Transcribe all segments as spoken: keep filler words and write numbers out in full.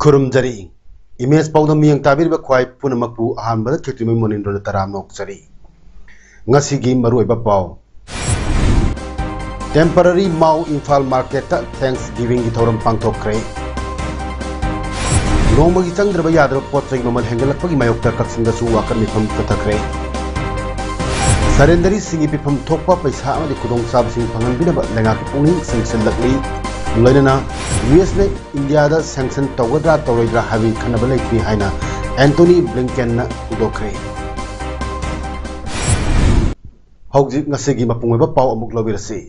ꯈꯨꯔꯨꯝꯖꯔꯤ꯫ Image ꯄꯥꯎꯗꯝ ꯃꯤꯠꯌꯦꯡ ꯇꯥꯕꯤꯔꯤꯕ ꯈ꯭ꯋꯥꯏ ꯄꯨꯝꯅꯃꯛꯄꯨ ꯑꯍꯥꯟꯕꯗ ꯈꯦꯇ꯭ꯔꯤꯃꯌꯨꯝ ꯃꯣꯅꯤꯟꯗ꯭ꯔꯣꯅ ꯇꯔꯥꯝꯅ ꯑꯣꯛꯆꯔꯤ꯫ ꯉꯁꯤꯒꯤ ꯃꯔꯨꯑꯣꯏꯕ ꯄꯥꯎ꯫ Temporary ꯃꯥꯎ ꯏꯝꯐꯥꯜ ꯃꯥꯔꯀꯦꯠꯇ Thanksgivingꯒꯤ ꯊꯧꯔꯝ ꯄꯥꯡꯊꯣꯛꯈ꯭ꯔꯦ꯫ ꯅꯣꯡꯃꯒꯤ ꯆꯪꯗ꯭ꯔꯕ ꯌꯥꯗ꯭ꯔꯕ ꯄꯣꯠ ꯆꯩ ꯃꯃꯜ ꯍꯦꯟꯒꯠꯂꯛꯄꯒꯤ ꯃꯥꯌꯣꯛꯇ ꯀꯛꯆꯤꯡꯗꯁꯨ ꯋꯥꯀꯠ ꯃꯤꯐꯝ ꯆꯠꯊꯈ꯭ꯔꯦ꯫ ꯁꯔꯦꯟꯗꯔꯤꯁꯤꯡꯒꯤ ꯄꯤꯐꯝ ꯊꯣꯛꯄ ꯄꯩꯁꯥ ꯑꯃꯗꯤ ꯈꯨꯗꯣꯡꯆꯥꯕꯁꯤꯡ ꯐꯪꯍꯟꯕꯤꯅꯕ ꯂꯩꯉꯥꯛꯀꯤ ꯄꯨꯛꯅꯤꯡ ꯆꯪꯁꯤꯜꯂꯛꯂꯤ꯫ ꯂꯣꯏꯅꯅ ꯌꯨ ꯑꯦꯁꯅ ꯏꯟꯗꯤꯌꯥꯗ ꯁꯦꯡꯁꯟ ꯇꯧꯒꯗ꯭ꯔꯥ ꯇꯧꯔꯣꯏꯗ꯭ꯔꯥ ꯍꯥꯏꯕꯒꯤ ꯈꯟꯅꯕ ꯂꯩꯇ꯭ꯔꯤ ꯍꯥꯏꯅ ꯑꯦꯟꯇꯣꯅꯤ ꯕ꯭ꯂꯤꯡꯀꯦꯟꯅ ꯐꯣꯡꯗꯣꯛꯈ꯭ꯔꯦ꯫ ꯍꯧꯖꯤꯛ ꯉꯁꯤꯒꯤ ꯃꯄꯨꯡ ꯑꯣꯏꯕ ꯄꯥꯎ ꯑꯃꯨꯛ ꯂꯧꯕꯤꯔꯁꯤ꯫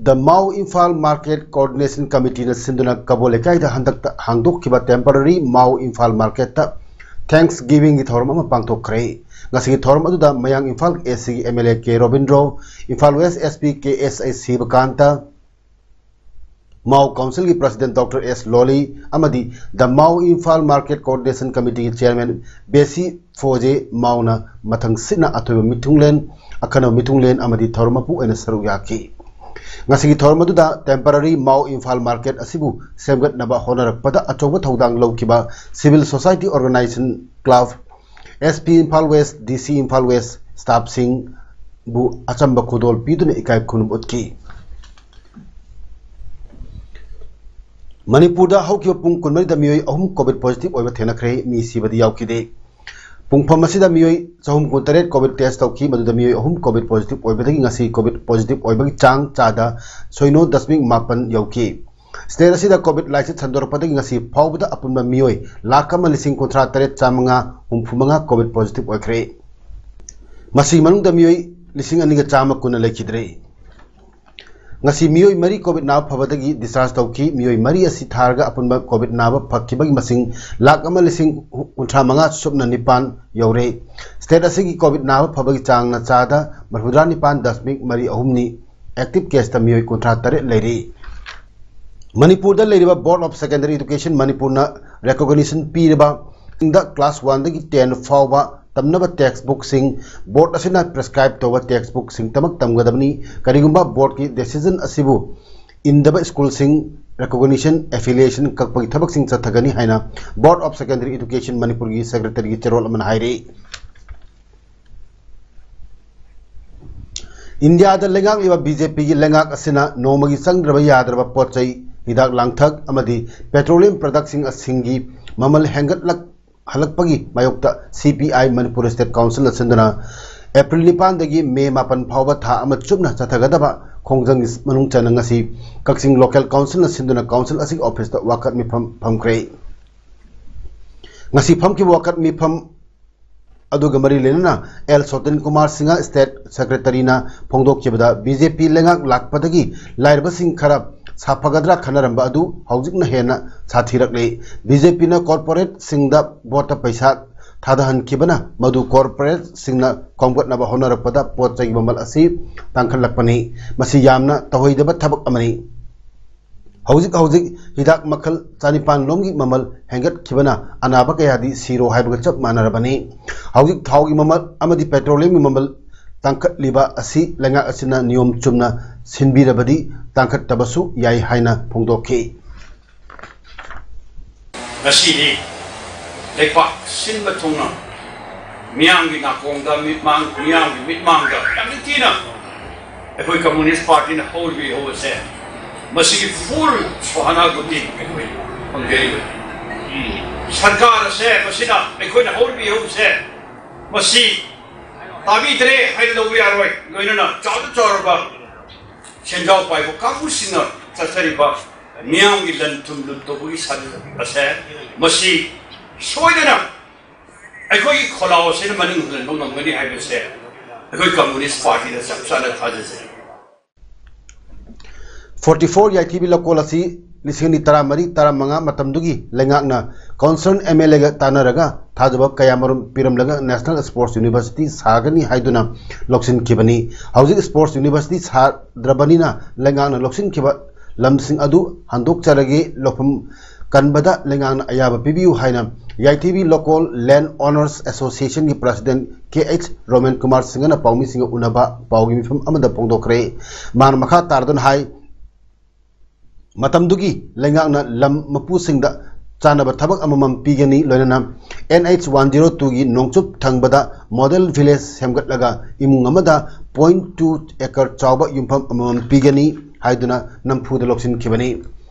The Mao Imphal market coordination ꯀꯃꯤꯇꯤꯅ ꯁꯤꯟꯗꯨꯅ ꯀꯕꯣ ꯂꯩꯀꯥꯏꯗ ꯍꯟꯗꯛꯇ ꯍꯥꯡꯗꯣꯛꯈꯤꯕ temporary ꯃꯥꯎ ꯏꯝꯐꯥꯜ ꯃꯥꯔꯀꯦꯠꯇ Thanksgivingꯒꯤ ꯊꯧꯔꯝ ꯑꯃ ꯄꯥꯡꯊꯣꯛꯈ꯭ꯔꯦ꯫ ꯉꯁꯤꯒꯤ ꯊꯧꯔꯝ ꯑꯗꯨꯗ ꯃꯌꯥꯡ ꯏꯝꯐꯥꯜ ꯑꯦ ꯁꯤꯒꯤ M L A K Robindro, Imphal west S P K S I Shibakanta, Mao ꯀꯥꯎꯟꯁꯤꯜꯒꯤ ꯄ꯭ꯔꯁꯤꯗꯦꯟ ꯗꯣꯛꯇꯔ ꯑꯦꯁ ꯂꯣꯂꯤ ꯑꯃꯗꯤ The Mao Imphal market coordination ꯀꯃꯤꯇꯤꯒꯤ ꯆꯤꯌꯔꯃꯦꯟ ꯕꯦꯁꯤ ꯐꯣꯖꯦ ꯃꯥꯎꯅ ꯃꯊꯪ ꯁꯤꯠꯅ ꯑꯊꯣꯏꯕ ꯃꯤꯊꯨꯡꯂꯦꯟ, ꯑꯈꯟꯅꯕ ꯃꯤꯊꯨꯡꯂꯦꯟ ꯑꯃꯗꯤ ꯊꯧꯔꯝ ꯃꯄꯨ ꯑꯣꯏꯅ ꯁꯔꯨꯛ ꯌꯥꯈꯤ꯫ ꯉꯁꯤꯒꯤ ꯊꯧꯔꯝ ꯑꯗꯨꯗ temporary ꯃꯥꯎ ꯏꯝꯐꯥꯜ ꯃꯥꯔꯀꯦꯠ ꯑꯁꯤꯕꯨ ꯁꯦꯝꯒꯠꯅꯕ ꯍꯣꯠꯅꯔꯛꯄꯗ ꯑꯆꯧꯕ ꯊꯧꯗꯥꯡ ꯂꯧꯈꯤꯕ civil society organization club, S P Imphal west, D C Imphal west staffꯁꯤꯡꯕꯨ ꯑꯆꯝꯕ ꯈꯨꯗꯣꯜ ꯄꯤꯗꯨꯅ ꯏꯀꯥꯏ ꯈꯨꯝꯅꯕ ꯎꯠꯈꯤ꯫ ꯃꯅꯤꯄꯨꯔꯗ ꯍꯧꯈꯤꯕ ꯄꯨꯡ ꯀꯨꯟꯃꯔꯤꯗ ꯃꯤꯑꯣꯏ ꯑꯍꯨꯝ COVID positive ꯑꯣꯏꯕ ꯊꯦꯡꯅꯈ꯭ꯔꯦ꯫ ꯃꯤ ꯁꯤꯕꯗꯤ ꯌꯥꯎꯈꯤꯗꯦ꯫ ꯄꯨꯡꯐꯝ ꯑꯁꯤꯗ ꯃꯤꯑꯣꯏ ꯆꯍꯨꯝ ꯀꯨꯟꯇꯔꯦꯠ COVID test ꯇꯧꯈꯤ, ꯃꯗꯨꯗ ꯃꯤꯑꯣꯏ ꯑꯍꯨꯝ COVID positive ꯑꯣꯏꯕꯗꯒꯤ ꯉꯁꯤ COVID positive ꯑꯣꯏꯕꯒꯤ ꯆꯥꯡ ꯆꯥꯗ ꯁꯣꯏꯅꯣ ꯗꯁꯃꯤꯛ ꯃꯥꯄꯟ ꯌꯧꯈꯤ꯫ State ꯑꯁꯤꯗ COVID ꯂꯥꯏꯆꯠ ꯁꯟꯗꯣꯔꯛꯄꯗꯒꯤ ꯉꯁꯤ ꯐꯥꯎꯕꯗ ꯑꯄꯨꯟꯕ ꯃꯤꯑꯣꯏ ꯂꯥꯈ ꯑꯃ ꯂꯤꯁꯤꯡ ꯀꯨꯟꯊ꯭ꯔꯥ ꯇꯔꯦꯠ ꯆꯥꯃꯉꯥ ꯍꯨꯝꯐꯨ ꯃꯉꯥ COVID positive ꯑꯣꯏꯈ꯭ꯔꯦ꯫ ꯃꯁꯤꯒꯤ ꯃꯅꯨꯡꯗ ꯃꯤꯑꯣꯏ ꯂꯤꯁꯤꯡ ꯑꯅꯤꯒ ꯆꯥꯝꯃ ꯀꯨꯟꯅ ꯂꯩꯈꯤꯗ꯭ꯔꯦ꯫ ꯉꯁꯤ ꯃꯤꯑꯣꯏ ꯃꯔꯤ ꯀꯣꯚꯤꯗ ꯅꯥꯕ ꯐꯕꯗꯒꯤ ꯗꯤꯁꯆꯥꯔꯖ ꯇꯧꯈꯤ꯫ ꯃꯤꯑꯣꯏ ꯃꯔꯤ ꯑꯁꯤ ꯊꯥꯔꯒ ꯑꯄꯨꯟꯕ ꯀꯣꯚꯤꯗ ꯅꯥꯕ ꯐꯈꯤꯕꯒꯤ ꯃꯁꯤꯡ ꯂꯥꯈ ꯑꯃ ꯂꯤꯁꯤꯡ ꯀꯨꯟꯊ꯭ꯔꯥ ꯃꯉꯥ ꯁꯨꯞꯅ ꯅꯤꯄꯥꯟ ꯌꯧꯔꯦ꯫ ꯁ꯭ꯇꯦꯠ ꯑꯁꯤꯒꯤ ꯀꯣꯚꯤꯗ ꯅꯥꯕ ꯐꯕꯒꯤ ꯆꯥꯡꯅ ꯆꯥꯗ ꯃꯔꯤꯐꯨꯇꯔꯥ ꯅꯤꯄꯥꯟ ꯗꯁꯃꯤꯛ ꯃꯔꯤ ꯑꯍꯨꯝꯅꯤ꯫ ꯑꯦꯛꯇꯤꯚ ꯀꯦꯁꯇ ꯃꯤꯑꯣꯏ ꯀꯨꯟꯊ꯭ꯔꯥ ꯇꯔꯦꯠ ꯂꯩꯔꯤ꯫ ꯃꯅꯤꯄꯨꯔꯗ ꯂꯩꯔꯤꯕ Board of Secondary Education ꯃꯅꯤꯄꯨꯔꯅ ꯔꯦꯀꯣꯒꯅꯤꯁꯟ ꯄꯤꯔꯕ ꯁꯤꯡꯗ ꯀ꯭ꯂꯥꯁ ꯋꯥꯟꯗꯒꯤ ꯇꯦꯟ ꯐꯥꯎꯕ ꯇꯝꯅꯕ ꯇꯦꯛꯁ ꯕꯨꯛꯁꯤꯡ ꯕꯣꯔꯗ ꯑꯁꯤꯅ ꯄ꯭ꯔꯦꯁꯀ꯭ꯔꯥꯏꯕ ꯇꯧꯕ ꯇꯦꯛꯁ ꯕꯨꯛꯁꯤꯡꯇꯃꯛ ꯇꯝꯒꯗꯕꯅꯤ꯫ ꯀꯔꯤꯒꯨꯝꯕ ꯕꯣꯔꯗꯀꯤ ꯗꯤꯁꯤꯖꯟ ꯑꯁꯤꯕꯨ ꯏꯟꯗꯕ ꯁ꯭ꯀꯨꯜꯁꯤꯡ ꯔꯦꯀꯣꯒꯅꯤꯁꯟ ꯑꯦꯐꯤꯂꯤꯌꯦꯁꯟ ꯀꯛꯄꯒꯤ ꯊꯕꯛꯁꯤꯡ ꯆꯠꯊꯒꯅꯤ ꯍꯥꯏꯅ Board of Secondary Education ꯃꯅꯤꯄꯨꯔꯒꯤ ꯁꯦꯀ꯭ꯔꯦꯇꯔꯤꯒꯤ ꯆꯦꯔꯣꯜ ꯑꯃꯅ ꯍꯥꯏꯔꯤ꯫ ꯏꯟꯗꯤꯌꯥꯗ ꯂꯩꯉꯥꯛꯂꯤꯕ ꯕꯤ ꯖꯦ ꯄꯤꯒꯤ ꯂꯩꯉꯥꯛ ꯑꯁꯤꯅ ꯅꯣꯡꯃꯒꯤ ꯆꯪꯗ꯭ꯔꯕ ꯌꯥꯗ꯭ꯔꯕ ꯄꯣꯠ ꯆꯩ, ꯍꯤꯗꯥꯛ ꯂꯥꯡꯊꯛ ꯑꯃꯗꯤ ꯄꯦꯇ꯭ꯔꯣꯂꯤꯌꯝ ꯄ꯭ꯔꯗꯛꯁꯤꯡ ꯑꯁꯤꯒꯤ ꯃꯃꯜ ꯍꯦꯟꯒꯠꯂꯛ ꯍꯜꯂꯛꯄꯒꯤ ꯃꯥꯌꯣꯛꯇ ꯁꯤ ꯄꯤ ꯑꯥꯏ ꯃꯅꯤꯄꯨꯔ ꯁ꯭ꯇꯦꯠ ꯀꯥꯎꯟꯁꯤꯜꯅ ꯁꯤꯟꯗꯨꯅ ꯑꯦꯄ꯭ꯔꯤꯜ ꯅꯤꯄꯥꯟꯗꯒꯤ ꯃꯦ ꯃꯥꯄꯟ ꯐꯥꯎꯕ ꯊꯥ ꯑꯃ ꯆꯨꯞꯅ ꯆꯠꯊꯒꯗꯕ ꯈꯣꯡꯖꯪꯒꯤ ꯃꯅꯨꯡ ꯆꯟꯅ ꯉꯁꯤ ꯀꯛꯆꯤꯡ ꯂꯣꯀꯦꯜ ꯀꯥꯎꯟꯁꯤꯜꯅ ꯁꯤꯟꯗꯨꯅ ꯀꯥꯎꯟꯁꯤꯜ ꯑꯁꯤꯒꯤ ꯑꯣꯐꯤꯁꯇ ꯋꯥꯀꯠ ꯃꯤꯐꯝ ꯐꯝꯈ꯭ꯔꯦ꯫ ꯉꯁꯤ ꯐꯝꯈꯤꯕ ꯋꯥꯀꯠ ꯃꯤꯐꯝ ꯑꯗꯨꯒ ꯃꯔꯤ ꯂꯩꯅꯅ ꯑꯦꯜ ꯁꯣꯇꯟ ꯀꯨꯃꯥꯔ ꯁꯤꯡꯍ ꯁ꯭ꯇꯦꯠ ꯁꯦꯀ꯭ꯔꯦꯇꯔꯤꯅ ꯐꯣꯡꯗꯣꯛꯈꯤꯕꯗ ꯕꯤ ꯖꯦ ꯄꯤ ꯂꯩꯉꯥꯛ ꯂꯥꯛꯄꯗꯒꯤ ꯂꯥꯏꯔꯕꯁꯤꯡ ꯈꯔ ꯁꯥꯐꯒꯗ꯭ꯔꯥ ꯈꯟꯅꯔꯝꯕ ꯑꯗꯨ ꯍꯧꯖꯤꯛꯅ ꯍꯦꯟꯅ ꯁꯥꯊꯤꯔꯛꯂꯦ꯫ ꯕꯤ ꯖꯦ ꯄꯤꯅ ꯀꯣꯔꯄꯣꯔꯦꯠꯁꯤꯡꯗ ꯚꯣꯠꯇ ꯄꯩꯁꯥ ꯊꯥꯗꯍꯟꯈꯤꯕꯅ ꯃꯗꯨ ꯀꯣꯔꯄꯣꯔꯦꯠꯁꯤꯡꯅ ꯈꯣꯝꯒꯠꯅꯕ ꯍꯣꯠꯅꯔꯛꯄꯗ ꯄꯣꯠ ꯆꯩꯒꯤ ꯃꯃꯜ ꯑꯁꯤ ꯇꯥꯡꯈꯠꯂꯛꯄꯅꯤ꯫ ꯃꯁꯤ ꯌꯥꯝꯅ ꯇꯧꯍꯩꯗꯕ ꯊꯕꯛ ꯑꯃꯅꯤ꯫ ꯍꯧꯖꯤꯛ ꯍꯧꯖꯤꯛ ꯍꯤꯗꯥꯛ ꯃꯈꯜ ꯆꯅꯤꯄꯥꯟ ꯂꯣꯝꯒꯤ ꯃꯃꯜ ꯍꯦꯟꯒꯠꯈꯤꯕꯅ ꯑꯅꯥꯕ ꯀꯌꯥꯗꯤ ꯁꯤꯔꯣ ꯍꯥꯏꯕꯒ ꯆꯞ ꯃꯥꯟꯅꯔꯕꯅꯤ꯫ ꯍꯧꯖꯤꯛ ꯊꯥꯎꯒꯤ ꯃꯃꯜ ꯑꯃꯗꯤ ꯄꯦꯇ꯭ꯔꯣꯂꯤꯌꯝꯒꯤ ꯃꯃꯜ ꯇꯥꯡꯈꯠꯂꯤꯕ ꯑꯁꯤ ꯂꯩꯉꯥꯛ ꯑꯁꯤꯅ ꯅꯤꯌꯣꯝ ꯆꯨꯝꯅ ꯁꯤꯟꯕꯤꯔꯕꯗꯤ ꯇꯥꯡꯈꯠꯇꯕꯁꯨ ꯌꯥꯏ ꯍꯥꯏꯅ ꯐꯣꯡꯗꯣꯛꯈꯤ꯫ ꯉꯁꯤꯗꯤ ꯂꯩꯕꯥꯛ ꯁꯤꯟꯕ ꯊꯨꯡꯅ ꯃꯤꯌꯥꯝꯒꯤ ꯅꯥꯀꯣꯡꯗ, ꯃꯤꯠꯃꯥꯡ, ꯃꯤꯌꯥꯝꯒꯤ ꯃꯤꯠꯃꯥꯡꯗ ꯌꯥꯝ ꯅꯤꯡꯊꯤꯅ ꯑꯩꯈꯣꯏ ꯀꯝꯃꯨꯅꯤꯁ ꯄꯥꯔꯇꯤꯅ ꯍꯧꯔꯤꯕ ꯏꯍꯧ ꯑꯁꯦ, ꯃꯁꯤꯒꯤ ꯐꯨꯜ ꯁꯣꯍꯥꯅꯥ ꯒꯨꯇꯤ ꯑꯩꯈꯣꯏ ꯐꯪꯖꯔꯤꯕꯅꯤ꯫ ꯁꯔꯀꯥꯔ ꯑꯁꯦ ꯃꯁꯤꯅ ꯑꯩꯈꯣꯏꯅ ꯍꯧꯔꯤꯕ ꯏꯍꯧꯁꯦ, ꯃꯁꯤ ꯇꯥꯕꯤꯗ꯭ꯔꯦ ꯍꯥꯏꯅ ꯂꯧꯕ ꯌꯥꯔꯣꯏ꯫ ꯂꯣꯏꯅꯅ ꯆꯥꯎꯔ ꯆꯥꯎꯔꯕ ꯁꯦꯟꯖꯥꯎ ꯄꯥꯏꯕ ꯀꯥꯡꯕꯨꯁꯤꯡꯅ ꯆꯠꯊꯔꯤꯕ ꯃꯤꯌꯥꯝꯒꯤ ꯂꯟ ꯊꯨꯝ ꯂꯨꯠ ꯇꯧꯕꯒꯤ ꯁꯥꯖꯠ ꯑꯁꯦ, ꯃꯁꯤ ꯁꯣꯏꯗꯅ ꯑꯩꯈꯣꯏꯒꯤ ꯈꯣꯜꯂꯥꯎ ꯑꯁꯤꯅ ꯃꯅꯤꯡ ꯍꯟꯍꯟꯕ ꯉꯝꯒꯅꯤ ꯍꯥꯏꯕꯁꯦ ꯑꯩꯈꯣꯏ ꯀꯝꯃꯨꯅꯤꯁ ꯄꯥꯔꯇꯤꯗ ꯆꯞ ꯆꯥꯅ ꯊꯥꯖꯖꯩ꯫ ꯐꯣꯔꯇꯤ ꯐꯣꯔ ꯌꯥꯏꯊꯤꯕꯤ ꯂꯧꯀꯣꯜ ꯑꯁꯤ ꯂꯤꯁꯤꯡ ꯑꯅꯤ ꯇꯔꯥꯃꯔꯤ ꯇꯔꯥꯃꯉꯥ ꯃꯇꯝꯗꯨꯒꯤ ꯂꯩꯉꯥꯛꯅ concerned M L Aꯒ ꯇꯥꯟꯅꯔꯒ ꯊꯥꯖꯕ ꯀꯌꯥꯃꯔꯨꯝ ꯄꯤꯔꯝꯂꯒ National Sports University ꯁꯥꯒꯅꯤ ꯍꯥꯏꯗꯨꯅ ꯂꯧꯁꯤꯟꯈꯤꯕꯅꯤ꯫ ꯍꯧꯖꯤꯛ Sports University ꯁꯥꯗ꯭ꯔꯕꯅꯤꯅ ꯂꯩꯉꯥꯛꯅ ꯂꯧꯁꯤꯟꯈꯤꯕ ꯂꯝꯁꯤꯡ ꯑꯗꯨ ꯍꯟꯗꯣꯛꯆꯔꯒꯦ, ꯂꯧꯐꯝ ꯀꯟꯕꯗ ꯂꯩꯉꯥꯛꯅ ꯑꯌꯥꯕ ꯄꯤꯕꯤꯌꯨ ꯍꯥꯏꯅ ꯌꯥꯏꯊꯤꯕꯤ Local Land Owners Associationꯒꯤ President K H Roman Kumar ꯁꯤꯡꯍꯅ ꯄꯥꯎꯃꯤꯁꯤꯡꯒ ꯎꯅꯕ ꯄꯥꯎꯒꯤ ꯃꯤꯐꯝ ꯑꯃꯗ ꯐꯣꯡꯗꯣꯛꯈ꯭ꯔꯦ꯫ ꯃꯍꯥꯛꯅ ꯃꯈꯥ ꯇꯥꯔꯗꯨꯅ ꯍꯥꯏ, ꯃꯇꯝꯗꯨꯒꯤ ꯂꯩꯉꯥꯛꯅ ꯂꯝ ꯃꯄꯨꯁꯤꯡꯗ ꯆꯥꯅꯕ ꯊꯕꯛ ꯑꯃꯃꯝ ꯄꯤꯒꯅꯤ, ꯂꯣꯏꯅꯅ N H one zero twoꯒꯤ ꯅꯣꯡꯆꯨꯞ ꯊꯪꯕꯗ model village ꯁꯦꯝꯒꯠꯂꯒ ꯏꯃꯨꯡ ꯑꯃꯗ point two acre ꯆꯥꯎꯕ ꯌꯨꯝꯐꯝ ꯑꯃꯃꯝ ꯄꯤꯒꯅꯤ ꯍꯥꯏꯗꯨꯅ ꯅꯝꯐꯨꯗ ꯂꯧꯁꯤꯟꯈꯤꯕꯅꯤ꯫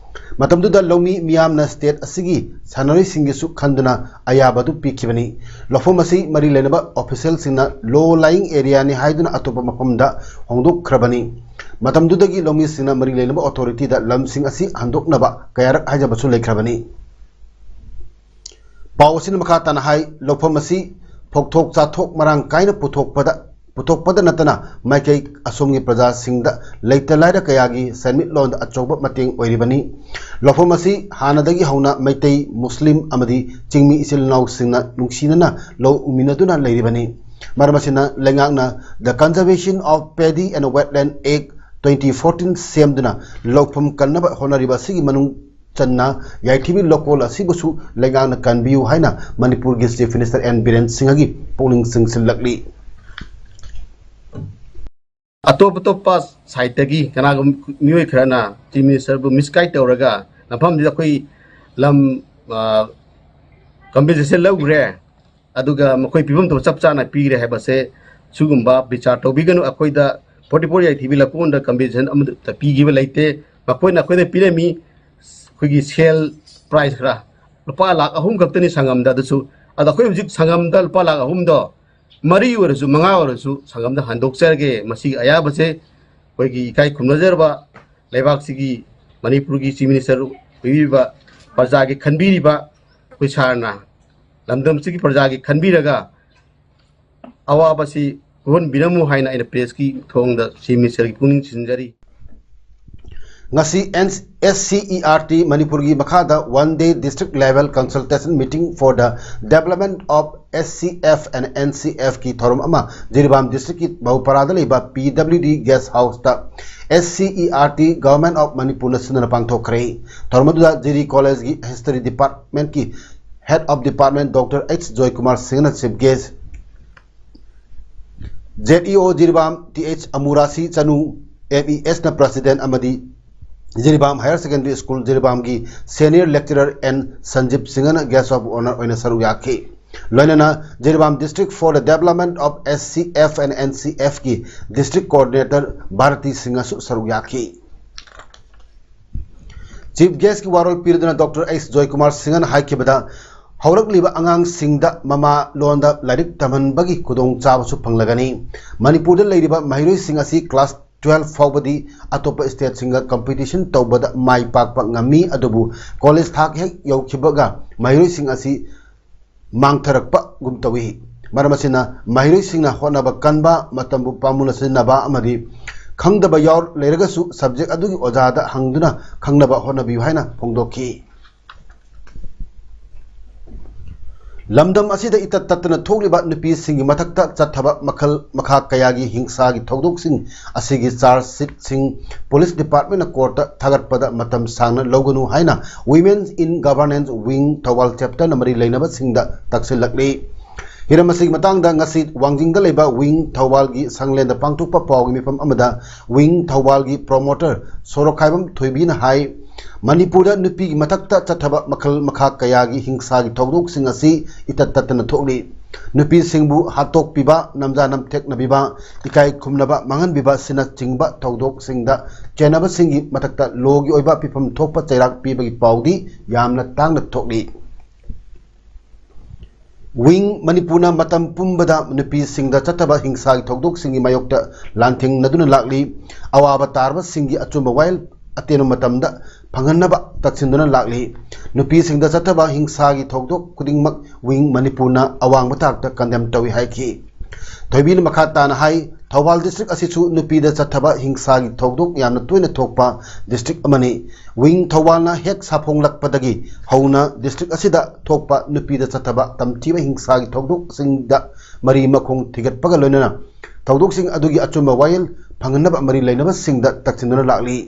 ꯃꯇꯝꯗꯨꯗ ꯂꯧꯃꯤ ꯃꯤꯌꯥꯝꯅ state ꯑꯁꯤꯒꯤ ꯁꯥꯟꯅꯔꯣꯏꯁꯤꯡꯒꯤꯁꯨ ꯈꯟꯗꯨꯅ ꯑꯌꯥꯕ ꯑꯗꯨ ꯄꯤꯈꯤꯕꯅꯤ꯫ ꯂꯧꯐꯝ ꯑꯁꯤ ꯃꯔꯤ ꯂꯩꯅꯕ officialꯁꯤꯡꯅ low lying areaꯅꯤ ꯍꯥꯏꯗꯨꯅ ꯑꯇꯣꯞꯄ ꯃꯐꯝꯗ ꯍꯣꯡꯗꯣꯛꯈ꯭ꯔꯕꯅꯤ꯫ ꯃꯇꯝꯗꯨꯗꯒꯤ ꯂꯧꯃꯤꯁꯤꯡꯅ ꯃꯔꯤ ꯂꯩꯅꯕ authorityꯗ ꯂꯝꯁꯤꯡ ꯑꯁꯤ ꯍꯟꯗꯣꯛꯅꯕ ꯀꯌꯥꯔꯛ ꯍꯥꯏꯖꯕꯁꯨ ꯂꯩꯈ꯭ꯔꯕꯅꯤ꯫ ꯄꯥꯎ ꯑꯁꯤꯅ ꯃꯈꯥ ꯇꯥꯅ ꯍꯥꯏ, ꯂꯧꯐꯝ ꯑꯁꯤ ꯐꯧꯊꯣꯛ ꯆꯥꯊꯣꯛ ꯃꯔꯥꯡ ꯀꯥꯏꯅ ꯄꯨꯊꯣꯛꯄꯗ ꯄꯨꯊꯣꯛꯄꯗ ꯅꯠꯇꯅ ꯃꯥꯏꯀꯩ ꯑꯁꯣꯝꯒꯤ ꯄ꯭ꯔꯖꯥꯁꯤꯡꯗ ꯂꯩꯇ ꯂꯥꯏꯔ ꯀꯌꯥꯒꯤ ꯁꯦꯟꯃꯤꯠꯂꯣꯟꯗ ꯑꯆꯧꯕ ꯃꯇꯦꯡ ꯑꯣꯏꯔꯤꯕꯅꯤ꯫ ꯂꯧꯐꯝ ꯑꯁꯤ ꯍꯥꯟꯅꯗꯒꯤ ꯍꯧꯅ ꯃꯩꯇꯩ, ꯃꯨꯁꯂꯤꯝ ꯑꯃꯗꯤ ꯆꯤꯡꯃꯤ ꯏꯆꯤꯜ ꯏꯅꯥꯎꯁꯤꯡꯅ ꯅꯨꯡꯁꯤꯅꯅ ꯂꯧ ꯎꯃꯤꯟꯅꯗꯨꯅ ꯂꯩꯔꯤꯕꯅꯤ꯫ ꯃꯔꯝ ꯑꯁꯤꯅ ꯂꯩꯉꯥꯛꯅ The Conservation of Paddy and Wetland Act twenty fourteen ꯁꯦꯝꯗꯨꯅ ꯂꯧꯐꯝ ꯀꯟꯅꯕ ꯍꯣꯠꯅꯔꯤꯕ ꯑꯁꯤꯒꯤ ꯃꯅꯨꯡ ꯆꯟꯅ ꯌꯥꯏꯊꯤꯕꯤ ꯂꯧꯀꯣꯜ ꯑꯁꯤꯕꯨꯁꯨ ꯂꯩꯉꯥꯛꯅ ꯀꯟꯕꯤꯌꯨ ꯍꯥꯏꯅ ꯃꯅꯤꯄꯨꯔꯒꯤ Chief Minister N ꯕꯤꯔꯦꯟ ꯁꯤꯡꯍꯒꯤ ꯄꯨꯛꯅꯤꯡ ꯆꯤꯡꯁꯤꯜꯂꯛꯂꯤ꯫ ꯑꯇꯣꯞ ꯑꯇꯣꯞꯄ sideꯇꯒꯤ ꯀꯅꯥꯒꯨꯝꯕ ꯃꯤꯑꯣꯏ ꯈꯔꯅ Chief Ministerꯕꯨ misguide ꯇꯧꯔꯒ ꯃꯐꯝꯁꯤꯗ ꯑꯩꯈꯣꯏ ꯂꯝ, ꯑ, compensation ꯂꯧꯈ꯭ꯔꯦ, ꯑꯗꯨꯒ ꯃꯈꯣꯏ ꯄꯤꯐꯝ ꯊꯣꯛꯄ ꯆꯞ ꯆꯥꯅ ꯄꯤꯔꯦ ꯍꯥꯏꯕꯁꯦ ꯁꯤꯒꯨꯝꯕ ꯕꯤꯆꯥꯔ ꯇꯧꯕꯤꯒꯅꯨ꯫ ꯑꯩꯈꯣꯏꯗ ꯐꯣꯔꯇꯤ ꯐꯣꯔ ꯌꯥꯏꯊꯤꯕꯤ ꯂꯧꯀꯣꯜꯗ compensation ꯑꯃꯠꯇ ꯄꯤꯈꯤꯕ ꯂꯩꯇꯦ꯫ ꯃꯈꯣꯏꯅ ꯑꯩꯈꯣꯏꯗ ꯄꯤꯔꯝꯃꯤ ꯑꯩꯈꯣꯏꯒꯤ sale price ꯈꯔ, ꯂꯨꯄꯥ ꯂꯥꯈ ꯑꯍꯨꯝ ꯈꯛꯇꯅꯤ ꯁꯪꯉꯝꯗ꯫ ꯑꯗꯨꯁꯨ, ꯑꯗꯣ ꯑꯩꯈꯣꯏ ꯍꯧꯖꯤꯛ ꯁꯪꯉꯝꯗ ꯂꯨꯄꯥ ꯂꯥꯈ ꯑꯍꯨꯝꯗꯣ ꯃꯔꯤ ꯑꯣꯏꯔꯁꯨ ꯃꯉꯥ ꯑꯣꯏꯔꯁꯨ ꯁꯪꯉꯝꯗ ꯍꯟꯗꯣꯛꯆꯔꯒꯦ꯫ ꯃꯁꯤꯒꯤ ꯑꯌꯥꯕꯁꯦ ꯑꯩꯈꯣꯏꯒꯤ ꯏꯀꯥꯏ ꯈꯨꯝꯅꯖꯔꯕ ꯂꯩꯕꯥꯛꯁꯤꯒꯤ, ꯃꯅꯤꯄꯨꯔꯒꯤ Chief Minister ꯑꯣꯏꯕꯤꯔꯤꯕ, ꯄ꯭ꯔꯖꯥꯒꯤ ꯈꯟꯕꯤꯔꯤꯕ ꯑꯩꯈꯣꯏ ꯁꯥꯔꯅ ꯂꯝꯗꯝꯁꯤꯒꯤ ꯄ꯭ꯔꯖꯥꯒꯤ ꯈꯟꯕꯤꯔꯒ ꯑꯋꯥꯕꯁꯤ ꯀꯣꯛꯍꯟꯕꯤꯔꯝꯃꯨ ꯍꯥꯏꯅ ꯑꯩꯅ pressꯀꯤ ꯊꯣꯡꯗ Chief Ministerꯒꯤ ꯄꯨꯛꯅꯤꯡ ꯆꯤꯡꯁꯤꯟꯖꯔꯤ꯫ ꯉꯁꯤ S C E R T ꯃꯅꯤꯄꯨꯔꯒꯤ ꯃꯈꯥꯗ One Day District Level Consultation Meeting for the Development of S C F and N C F ꯀꯤ ꯊꯧꯔꯝ ꯑꯃ ꯖꯤꯔꯤꯕꯥꯝ ꯗꯤꯁꯇ꯭ꯔꯤꯛꯀꯤ ꯕꯍꯨꯄꯥꯔꯥꯗ ꯂꯩꯕ P W D Guest Houseꯇ S C E R T Government of Manipurꯅ ꯁꯤꯟꯗꯨꯅ ꯄꯥꯡꯊꯣꯛꯈ꯭ꯔꯦ꯫ ꯊꯧꯔꯝ ꯑꯗꯨꯗ ꯖꯤꯔꯤ ꯀꯣꯂꯦꯖꯀꯤ ꯍꯤꯁꯇꯔꯤ ꯗꯤꯄꯥꯔꯠꯃꯦꯟꯠꯀꯤ Head of Department Doctor H Joykumar Singhꯅ chief guest, Z E O ꯖꯤꯔꯤꯕꯥꯝ Th Amurasi Chanu, M E Sꯅ president, ꯑꯃꯗꯤ Jiribam Higher Secondary School ꯖꯤꯔꯤꯕꯥꯝꯒꯤ senior lecturer N Sanjeev Singhꯅ guest of honour ꯑꯣꯏꯅ ꯁꯔꯨꯛ ꯌꯥꯈꯤ꯫ ꯂꯣꯏꯅꯅ Jiribam District for the Development of S C F and N C F ꯀꯤ district coordinator Bharti ꯁꯤꯡꯍꯁꯨ ꯁꯔꯨꯛ ꯌꯥꯈꯤ꯫ Chief guestꯀꯤ ꯋꯥꯔꯣꯜ ꯄꯤꯔꯗꯨꯅ Doctor H Joykumar Singhꯅ ꯍꯥꯏꯈꯤꯕꯗ, ꯍꯧꯔꯛꯂꯤꯕ ꯑꯉꯥꯡꯁꯤꯡꯗ ꯃꯃꯥ ꯂꯣꯟꯗ ꯂꯥꯏꯔꯤꯛ ꯇꯝꯍꯟꯕꯒꯤ ꯈꯨꯗꯣꯡꯆꯥꯕꯁꯨ ꯐꯪꯂꯒꯅꯤ꯫ ꯃꯅꯤꯄꯨꯔꯗ ꯂꯩꯔꯤꯕ ꯃꯍꯩꯔꯣꯏꯁꯤꯡ ꯑꯁꯤ class twelve ꯐꯥꯎꯕꯗꯤ ꯑꯇꯣꯞꯄ stateꯁꯤꯡꯒ competition ꯇꯧꯕꯗ ꯃꯥꯏ ꯄꯥꯛꯄ ꯉꯝꯃꯤ, ꯑꯗꯨꯕꯨ college ꯊꯥꯛ ꯍꯦꯛ ꯌꯧꯈꯤꯕꯒ ꯃꯍꯩꯔꯣꯏꯁꯤꯡ ꯑꯁꯤ ꯃꯥꯡꯊꯔꯛꯄꯒꯨꯝ ꯇꯧꯏ꯫ ꯃꯔꯝ ꯑꯁꯤꯅ ꯃꯍꯩꯔꯣꯏꯁꯤꯡꯅ ꯍꯣꯠꯅꯕ ꯀꯟꯕ, ꯃꯇꯝꯕꯨ ꯄꯥꯝꯃꯨꯅ ꯁꯤꯖꯤꯟꯅꯕ ꯑꯃꯗꯤ ꯈꯪꯗꯕ ꯌꯥꯎ ꯂꯩꯔꯒꯁꯨ subject ꯑꯗꯨꯒꯤ ꯑꯣꯖꯥꯗ ꯍꯪꯗꯨꯅ ꯈꯪꯅꯕ ꯍꯣꯠꯅꯕꯤꯌꯨ ꯍꯥꯏꯅ ꯐꯣꯡꯗꯣꯛꯈꯤ꯫ ꯂꯝꯗꯝ ꯑꯁꯤꯗ ꯏꯇꯠ ꯇꯠꯇꯅ ꯊꯣꯛꯂꯤꯕ ꯅꯨꯄꯤꯁꯤꯡꯒꯤ ꯃꯊꯛꯇ ꯆꯠꯊꯕ ꯃꯈꯜ ꯃꯈꯥ ꯀꯌꯥꯒꯤ ꯍꯤꯡꯁꯥꯒꯤ ꯊꯧꯗꯣꯛꯁꯤꯡ ꯑꯁꯤꯒꯤ charge sheetꯁꯤꯡ police departmentꯅ courtꯇ ꯊꯥꯒꯠꯄꯗ ꯃꯇꯝ ꯁꯥꯡꯅ ꯂꯧꯒꯅꯨ ꯍꯥꯏꯅ Women in Governance Wing Thoubal chapterꯅ ꯃꯔꯤ ꯂꯩꯅꯕꯁꯤꯡꯗ ꯇꯛꯁꯤꯜꯂꯛꯂꯤ꯫ ꯍꯤꯔꯝ ꯑꯁꯤꯒꯤ ꯃꯇꯥꯡꯗ ꯉꯁꯤ ꯋꯥꯡꯖꯤꯡꯗ ꯂꯩꯕ Wing ꯊꯧꯕꯥꯜꯒꯤ ꯁꯪꯂꯦꯟꯗ ꯄꯥꯡꯊꯣꯛꯄ ꯄꯥꯎꯒꯤ ꯃꯤꯐꯝ ꯑꯃꯗ Wing ꯊꯧꯕꯥꯜꯒꯤ promoter ꯁꯣꯔꯣꯛꯈꯥꯏꯕꯝ ꯊꯣꯏꯕꯤꯅ ꯍꯥꯏ, ꯃꯅꯤꯄꯨꯔꯗ ꯅꯨꯄꯤꯒꯤ ꯃꯊꯛꯇ ꯆꯠꯊꯕ ꯃꯈꯜ ꯃꯈꯥ ꯀꯌꯥꯒꯤ ꯍꯤꯡꯁꯥꯒꯤ ꯊꯧꯗꯣꯛꯁꯤꯡ ꯑꯁꯤ ꯏꯇꯠ ꯇꯠꯇꯅ ꯊꯣꯛꯂꯤ꯫ ꯅꯨꯄꯤꯁꯤꯡꯕꯨ ꯍꯥꯠꯇꯣꯛꯄꯤꯕ, ꯅꯝꯖꯥ ꯅꯝꯊꯦꯛꯅꯕꯤꯕ, ꯏꯀꯥꯏ ꯈꯨꯝꯅꯕ ꯃꯥꯡꯍꯟꯕꯤꯕ ꯑꯁꯤꯅꯆꯤꯡꯕ ꯊꯧꯗꯣꯛꯁꯤꯡꯗ ꯆꯦꯟꯅꯕꯁꯤꯡꯒꯤ ꯃꯊꯛꯇ lawꯒꯤ ꯑꯣꯏꯕ ꯐꯤꯐꯝ ꯊꯣꯛꯄ ꯆꯩꯔꯥꯛ ꯄꯤꯕꯒꯤ ꯄꯥꯎꯗꯤ ꯌꯥꯝꯅ ꯇꯥꯡꯅ ꯊꯣꯛꯂꯤ꯫ Wing ꯃꯅꯤꯄꯨꯔꯅ ꯃꯇꯝ ꯄꯨꯝꯕꯗ ꯅꯨꯄꯤꯁꯤꯡꯗ ꯆꯠꯊꯕ ꯍꯤꯡꯁꯥꯒꯤ ꯊꯧꯗꯣꯛꯁꯤꯡꯒꯤ ꯃꯥꯌꯣꯛꯇ ꯂꯥꯟꯊꯦꯡꯅꯗꯨꯅ ꯂꯥꯛꯂꯤ꯫ ꯑꯋꯥꯕ ꯇꯥꯔꯕꯁꯤꯡꯒꯤ ꯑꯆꯨꯝꯕ ꯋꯥꯌꯦꯜ ꯑꯇꯦꯟꯕ ꯃꯇꯝꯗ ꯐꯪꯍꯟꯅꯕ ꯇꯛꯁꯤꯟꯗꯨꯅ ꯂꯥꯛꯂꯤ꯫ ꯅꯨꯄꯤꯁꯤꯡꯗ ꯆꯠꯊꯕ ꯍꯤꯡꯁꯥꯒꯤ ꯊꯧꯗꯣꯛ ꯈꯨꯗꯤꯡꯃꯛ Wing ꯃꯅꯤꯄꯨꯔꯅ ꯑꯋꯥꯡꯕ ꯊꯥꯛꯇ condemn ꯇꯧꯏ ꯍꯥꯏꯈꯤ꯫ ꯊꯣꯏꯕꯤꯅ ꯃꯈꯥ ꯇꯥꯅ ꯍꯥꯏ, ꯊꯧꯕꯥꯜ ꯗꯤꯁꯇ꯭ꯔꯤꯛ ꯑꯁꯤꯁꯨ ꯅꯨꯄꯤꯗ ꯆꯠꯊꯕ ꯍꯤꯡꯁꯥꯒꯤ ꯊꯧꯗꯣꯛ ꯌꯥꯝꯅ ꯇꯣꯏꯅ ꯊꯣꯛꯄ ꯗꯤꯁꯇ꯭ꯔꯤꯛ ꯑꯃꯅꯤ꯫ ꯋꯤꯡ ꯊꯧꯕꯥꯜꯅ ꯍꯦꯛ ꯁꯥꯐꯣꯡꯂꯛꯄꯗꯒꯤ ꯍꯧꯅ ꯗꯤꯁꯇ꯭ꯔꯤꯛ ꯑꯁꯤꯗ ꯊꯣꯛꯄ ꯅꯨꯄꯤꯗ ꯆꯠꯊꯕ ꯇꯝꯊꯤꯕ ꯍꯤꯡꯁꯥꯒꯤ ꯊꯧꯗꯣꯛꯁꯤꯡꯗ ꯃꯔꯤ ꯃꯈꯣꯡ ꯊꯤꯒꯠꯄꯒ ꯂꯣꯏꯅꯅ ꯊꯧꯗꯣꯛꯁꯤꯡ ꯑꯗꯨꯒꯤ ꯑꯆꯨꯝꯕ ꯋꯥꯌꯦꯜ ꯐꯪꯍꯟꯅꯕ ꯃꯔꯤ ꯂꯩꯅꯕꯁꯤꯡꯗ ꯇꯛꯁꯤꯟꯗꯨꯅ ꯂꯥꯛꯂꯤ꯫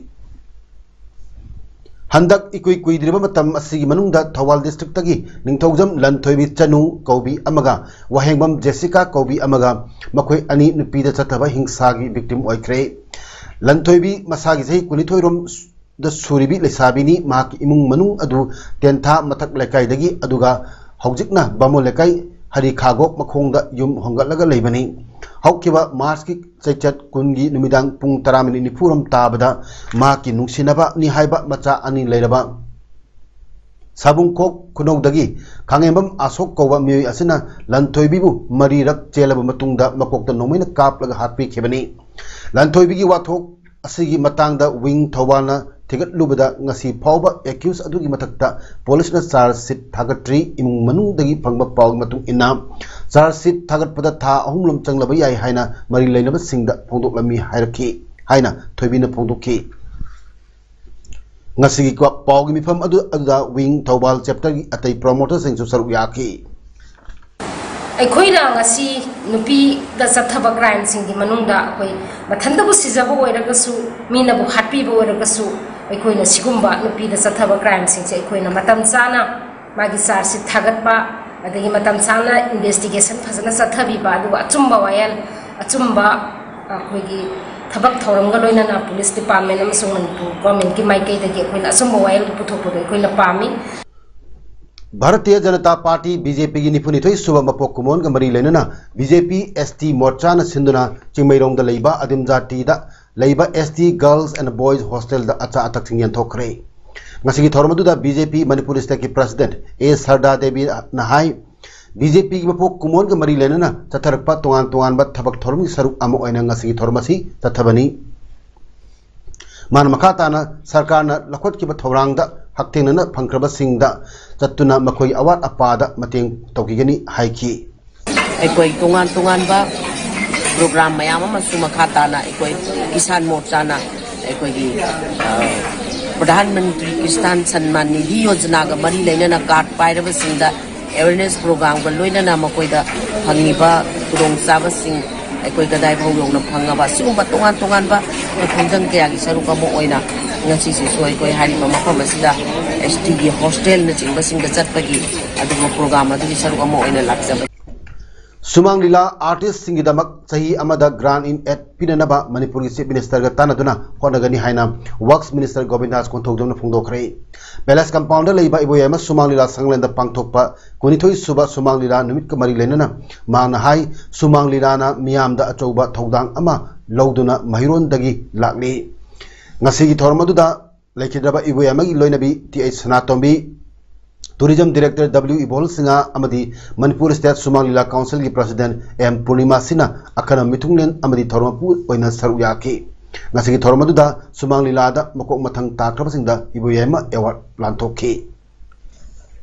ꯍꯟꯗꯛ ꯏꯀꯨꯏ ꯀꯨꯏꯗ꯭ꯔꯤꯕ ꯃꯇꯝ ꯑꯁꯤꯒꯤ ꯃꯅꯨꯡꯗ ꯊꯧꯕꯥꯜ ꯗꯤꯁꯇ꯭ꯔꯤꯛꯇꯒꯤ ꯅꯤꯡꯊꯧꯖꯝ ꯂꯟꯊꯣꯏꯕꯤ ꯆꯅꯨ ꯀꯧꯕꯤ ꯑꯃꯒ ꯋꯥꯍꯦꯡꯕꯝ ꯖꯦꯁꯤꯀꯥ ꯀꯧꯕꯤ ꯑꯃꯒ ꯃꯈꯣꯏ ꯑꯅꯤ ꯅꯨꯄꯤꯗ ꯆꯠꯊꯕ ꯍꯤꯡꯁꯥꯒꯤ ꯚꯤꯛꯇꯤꯝ ꯑꯣꯏꯈ꯭ꯔꯦ꯫ ꯂꯟꯊꯣꯏꯕꯤ ꯃꯁꯥꯒꯤ ꯆꯍꯤ ꯀꯨꯟꯅꯤꯊꯣꯏ ꯔꯣꯝ ꯗ ꯁꯨꯔꯤꯕꯤ ꯂꯩꯁꯥꯕꯤꯅꯤ꯫ ꯃꯍꯥꯛꯀꯤ ꯏꯃꯨꯡ ꯃꯅꯨꯡ ꯑꯗꯨ ꯇꯦꯟꯊꯥ ꯃꯊꯛ ꯂꯩꯀꯥꯏꯗꯒꯤ, ꯑꯗꯨꯒ ꯍꯧꯖꯤꯛꯅ ꯕꯥꯃꯣꯟ ꯂꯩꯀꯥꯏ ꯍꯔꯤꯈꯥꯒꯣꯛ ꯃꯈꯣꯡꯗ ꯌꯨꯝ ꯍꯣꯡꯒꯠꯂꯒ ꯂꯩꯕꯅꯤ꯫ ꯍꯧꯈꯤꯕ ꯃꯥꯔꯆꯀꯤ ꯆꯩꯆꯠ ꯀꯨꯟꯒꯤ ꯅꯨꯃꯤꯗꯥꯡ ꯄꯨꯡ ꯇꯔꯥ ꯃꯤꯅꯤꯠ ꯅꯤꯐꯨ ꯔꯣꯝ ꯇꯥꯕꯗ ꯃꯍꯥꯛꯀꯤ ꯅꯨꯡꯁꯤꯅꯕꯅꯤ ꯍꯥꯏꯕ ꯃꯆꯥ ꯑꯅꯤ ꯂꯩꯔꯕ ꯁꯥꯕꯨꯡꯈꯣꯛ ꯈꯨꯅꯧꯗꯒꯤ ꯈꯥꯉꯦꯝꯕꯝ ꯑꯁꯣꯛ ꯀꯧꯕ ꯃꯤꯑꯣꯏ ꯑꯁꯤꯅ ꯂꯟꯊꯣꯏꯕꯤꯕꯨ ꯃꯔꯤꯔꯛ ꯆꯦꯜꯂꯕ ꯃꯇꯨꯡꯗ ꯃꯀꯣꯛꯇ ꯅꯣꯡꯃꯩꯅ ꯀꯥꯞꯂꯒ ꯍꯥꯠꯄꯤꯈꯤꯕꯅꯤ꯫ ꯂꯟꯊꯣꯏꯕꯤꯒꯤ ꯋꯥꯊꯣꯛ ꯑꯁꯤꯒꯤ ꯃꯇꯥꯡꯗ ꯋꯤꯡ ꯊꯧꯕꯥꯜꯅ ꯊꯤꯒꯠꯂꯨꯕꯗ ꯉꯁꯤ ꯐꯥꯎꯕ ꯑꯦꯀ꯭ꯌꯨꯁ ꯑꯗꯨꯒꯤ ꯃꯊꯛꯇ ꯄꯨꯂꯤꯁꯅ ꯆꯥꯔꯖ ꯁꯤꯠ ꯊꯥꯒꯠꯇ꯭ꯔꯤ꯫ ꯏꯃꯨꯡ ꯃꯅꯨꯡꯗꯒꯤ ꯐꯪꯕ ꯄꯥꯎꯒꯤ ꯃꯇꯨꯡ ꯏꯟꯅ ꯆꯥꯔꯖ ꯁꯤꯠ ꯊꯥꯒꯠꯄꯗ ꯊꯥ ꯑꯍꯨꯝ ꯂꯣꯝ ꯆꯪꯂꯕ ꯌꯥꯏ ꯍꯥꯏꯅ ꯃꯔꯤ ꯂꯩꯅꯕꯁꯤꯡꯗ ꯐꯣꯡꯗꯣꯛꯂꯝꯃꯤ ꯍꯥꯏꯔꯛꯈꯤ ꯍꯥꯏꯅ ꯊꯣꯏꯕꯤꯅ ꯐꯣꯡꯗꯣꯛꯈꯤ꯫ ꯉꯁꯤꯒꯤ ꯀ꯭ꯋꯥ-, ꯄꯥꯎꯒꯤ ꯃꯤꯐꯝ ꯑꯗꯨ, ꯑꯗꯨꯗ ꯋꯤꯡ ꯊꯧꯕꯥꯜ ꯆꯦꯞꯇꯔꯒꯤ ꯑꯇꯩ ꯄ꯭ꯔꯣꯃꯣꯇꯔꯁꯤꯡꯁꯨ ꯁꯔꯨꯛ ꯌꯥꯈꯤ꯫ ꯑꯩꯈꯣꯏꯅ ꯉꯁꯤ ꯅꯨꯄꯤꯗ ꯆꯠꯊꯕ ꯀ꯭ꯔꯥꯏꯝꯁꯤꯡꯒꯤ ꯃꯅꯨꯡꯗ ꯑꯩꯈꯣꯏ ꯃꯊꯟꯇꯕꯨ ꯁꯤꯖꯕ ꯑꯣꯏꯔꯒꯁꯨ, ꯃꯤꯅꯕꯨ ꯍꯥꯠꯄꯤꯕ ꯑꯣꯏꯔꯒꯁꯨ, ꯑꯩꯈꯣꯏꯅ ꯁꯤꯒꯨꯝꯕ ꯅꯨꯄꯤꯗ ꯆꯠꯊꯕ ꯀ꯭ꯔꯥꯏꯝꯁꯤꯡꯁꯦ ꯑꯩꯈꯣꯏꯅ ꯃꯇꯝ ꯆꯥꯅ ꯃꯥꯒꯤ ꯆꯥꯔꯖ ꯁꯤꯠ ꯊꯥꯒꯠꯄ, ꯑꯗꯒꯤ ꯃꯇꯝ ꯆꯥꯅ ꯏꯟꯚꯦꯁꯇꯤꯒꯦꯁꯟ ꯐꯖꯅ ꯆꯠꯊꯕꯤꯕ, ꯑꯗꯨꯒ ꯑꯆꯨꯝꯕ ꯋꯥꯌꯦꯜ, ꯑꯆꯨꯝꯕ ꯑꯩꯈꯣꯏꯒꯤ ꯊꯕꯛ ꯊꯧꯔꯝꯒ ꯂꯣꯏꯅꯅ ꯄꯨꯂꯤꯁ ꯗꯤꯄꯥꯔꯠꯃꯦꯟ ꯑꯃꯁꯨꯡ ꯃꯅꯤꯄꯨꯔ ꯒꯣꯔꯃꯦꯟꯒꯤ ꯃꯥꯏꯀꯩꯗꯒꯤ ꯑꯩꯈꯣꯏꯅ ꯑꯆꯨꯝꯕ ꯋꯥꯌꯦꯜ ꯄꯨꯊꯣꯛꯄꯗꯣ ꯑꯩꯈꯣꯏꯅ ꯄꯥꯝꯃꯤ꯫ Bharatiya Janata party, B J ꯄꯤꯒꯤ ꯅꯤꯐꯨ ꯅꯤꯊꯣꯏ ꯁꯨꯕ ꯃꯄꯣꯛ ꯀꯨꯝꯑꯣꯟꯒ ꯃꯔꯤ ꯂꯩꯅꯅ B J P S T ꯃꯣꯔꯆꯥꯅ ꯁꯤꯟꯗꯨꯅ ꯆꯤꯡꯃꯩꯔꯣꯡꯗ ꯂꯩꯕ ꯑꯗꯤꯝ ꯖꯥꯇꯤꯗ ꯂꯩꯕ S T Girls and Boys Hostel ꯗ ꯑꯆꯥ ꯑꯊꯛꯁꯤꯡ ꯌꯦꯟꯊꯣꯛꯈ꯭ꯔꯦ꯫ ꯉꯁꯤꯒꯤ ꯊꯧꯔꯝ ꯑꯗꯨꯗ ꯕꯤ ꯖꯦ ꯄꯤ ꯃꯅꯤꯄꯨꯔ ꯁ꯭ꯇꯦꯠꯀꯤ ꯄ꯭ꯔꯁꯤꯗꯦꯟꯠ ꯑꯦ ꯁꯔꯗꯥ ꯗꯦꯕꯤꯅ ꯍꯥꯏ, ꯕꯤ ꯖꯦ ꯄꯤꯒꯤ ꯃꯄꯣꯛ ꯀꯨꯝꯑꯣꯟꯒ ꯃꯔꯤ ꯂꯩꯅꯅ ꯆꯠꯊꯔꯛꯄ ꯇꯣꯉꯥꯟ ꯇꯣꯉꯥꯟꯕ ꯊꯕꯛ ꯊꯧꯔꯝꯒꯤ ꯁꯔꯨꯛ ꯑꯃ ꯑꯣꯏꯅ ꯉꯁꯤꯒꯤ ꯊꯧꯔꯝ ꯑꯁꯤ ꯆꯠꯊꯕꯅꯤ꯫ ꯃꯥꯅ ꯃꯈꯥ ꯇꯥꯅ ꯁꯔꯀꯥꯔꯅ ꯂꯧꯈꯠꯈꯤꯕ ꯊꯧꯔꯥꯡꯗ ꯍꯛꯊꯦꯡꯅꯅ ꯐꯪꯈ꯭ꯔꯕꯁꯤꯡꯗ ꯆꯠꯇꯨꯅ ꯃꯈꯣꯏꯒꯤ ꯑꯋꯥꯠ ꯑꯄꯥꯗ ꯃꯇꯦꯡ ꯇꯧꯈꯤꯒꯅꯤ ꯍꯥꯏꯈꯤ꯫ ꯑꯩꯈꯣꯏ ꯇꯣꯉꯥꯟ ꯇꯣꯉꯥꯟꯕ ꯄ꯭ꯔꯣꯒ꯭ꯔꯥꯝ ꯃꯌꯥꯝ ꯑꯃꯁꯨ ꯃꯈꯥ ꯇꯥꯅ ꯑꯩꯈꯣꯏ ꯀꯤꯁꯥꯟ ꯃꯣꯔꯆꯥꯅ ꯑꯩꯈꯣꯏꯒꯤ, ꯑ, ꯄ꯭ꯔꯙꯥꯟ ꯃꯟꯇ꯭ꯔꯤ ꯀꯤꯁꯥꯟ ꯁꯟꯃꯥꯟ ꯅꯤꯙꯤ ꯌꯣꯖꯅꯥꯒ ꯃꯔꯤ ꯂꯩꯅꯅ ꯀꯥꯔꯗ ꯄꯥꯏꯔꯕꯁꯤꯡꯗ ꯑꯦꯋꯦꯔꯅꯦꯁ ꯄ꯭ꯔꯣꯒ꯭ꯔꯥꯝꯒ ꯂꯣꯏꯅꯅ ꯃꯈꯣꯏꯗ ꯐꯪꯉꯤꯕ ꯈꯨꯗꯣꯡꯆꯥꯕꯁꯤꯡ ꯑꯩꯈꯣꯏ ꯀꯗꯥꯏ ꯐꯥꯎ ꯌꯧꯅ ꯐꯪꯉꯕ, ꯁꯤꯒꯨꯝꯕ ꯇꯣꯉꯥꯟ ꯇꯣꯉꯥꯟꯕ ꯈꯣꯡꯖꯪ ꯀꯌꯥꯒꯤ ꯁꯔꯨꯛ ꯑꯃ ꯑꯣꯏꯅ ꯉꯁꯤꯁꯤꯁꯨ ꯑꯩꯈꯣꯏ ꯍꯥꯏꯔꯤꯕ ꯃꯐꯝ ꯑꯁꯤꯗ ꯑꯦꯁ ꯇꯤꯒꯤ ꯍꯣꯁꯇꯦꯜꯅꯆꯤꯡꯕꯁꯤꯡꯗ ꯆꯠꯄꯒꯤ ꯑꯗꯨꯒꯨꯝꯕ ꯄ꯭ꯔꯣꯒ꯭ꯔꯥꯝ ꯑꯗꯨꯒꯤ ꯁꯔꯨꯛ ꯑꯃ ꯑꯣꯏꯅ ꯂꯥꯛꯆꯕꯅꯤ꯫ ꯁꯨꯃꯥꯡ ꯂꯤꯂꯥ ꯑꯥꯔꯇꯤꯁꯁꯤꯡꯒꯤꯗꯃꯛ ꯆꯍꯤ ꯑꯃꯗ grant in aid ꯄꯤꯅꯅꯕ ꯃꯅꯤꯄꯨꯔꯒꯤ Chief Ministerꯒ ꯇꯥꯟꯅꯗꯨꯅ ꯍꯣꯠꯅꯒꯅꯤ ꯍꯥꯏꯅ Works Minister ꯒꯣꯕꯤꯟꯗꯥꯁ ꯀꯣꯟꯊꯧꯖꯝꯅ ꯐꯣꯡꯗꯣꯛꯈ꯭ꯔꯦ꯫ Palace Compoundꯗ ꯂꯩꯕ ꯏꯕꯣꯌꯥꯏꯃ ꯁꯨꯃꯥꯡ ꯂꯤꯂꯥ ꯁꯪꯂꯦꯟꯗ ꯄꯥꯡꯊꯣꯛꯄ ꯀꯨꯟꯅꯤꯊꯣꯏ ꯁꯨꯕ ꯁꯨꯃꯥꯡ ꯂꯤꯂꯥ ꯅꯨꯃꯤꯠꯀ ꯃꯔꯤ ꯂꯩꯅꯅ ꯃꯍꯥꯛꯅ ꯍꯥꯏ, ꯁꯨꯃꯥꯡ ꯂꯤꯂꯥꯅ ꯃꯤꯌꯥꯝꯗ ꯑꯆꯧꯕ ꯊꯧꯗꯥꯡ ꯑꯃ ꯂꯧꯗꯨꯅ ꯃꯍꯩꯔꯣꯟꯗꯒꯤ ꯂꯥꯛꯂꯤ꯫ ꯉꯁꯤꯒꯤ ꯊꯧꯔꯝ ꯑꯗꯨꯗ ꯂꯩꯈꯤꯗ꯭ꯔꯕ ꯏꯕꯣꯌꯥꯏꯃꯒꯤ ꯂꯣꯏꯅꯕꯤ ꯇꯤ ꯑꯩꯆ ꯁꯅꯥꯇꯣꯝꯕꯤ, Tourism Director ꯗꯕ꯭ꯂꯤꯎ ꯏꯕꯣꯜ ꯁꯤꯡꯍ ꯑꯃꯗꯤ ꯃꯅꯤꯄꯨꯔ State ꯁꯨꯃꯥꯡ ꯂꯤꯂꯥ Councilꯒꯤ President ꯑꯦꯝ ꯄꯨꯔꯅꯤꯃꯥ ꯁꯤꯅ ꯑꯈꯟꯅꯕ ꯃꯤꯊꯨꯡꯂꯦꯟ ꯑꯃꯗꯤ ꯊꯧꯔꯝ ꯃꯄꯨ ꯑꯣꯏꯅ ꯁꯔꯨꯛ ꯌꯥꯈꯤ꯫ ꯉꯁꯤꯒꯤ ꯊꯧꯔꯝ ꯑꯗꯨꯗ ꯁꯨꯃꯥꯡ ꯂꯤꯂꯥꯗ ꯃꯀꯣꯛ ꯃꯊꯪ ꯇꯥꯈ꯭ꯔꯕꯁꯤꯡꯗ ꯏꯕꯣꯌꯥꯏꯃ Award ꯂꯥꯟꯊꯣꯛꯈꯤ꯫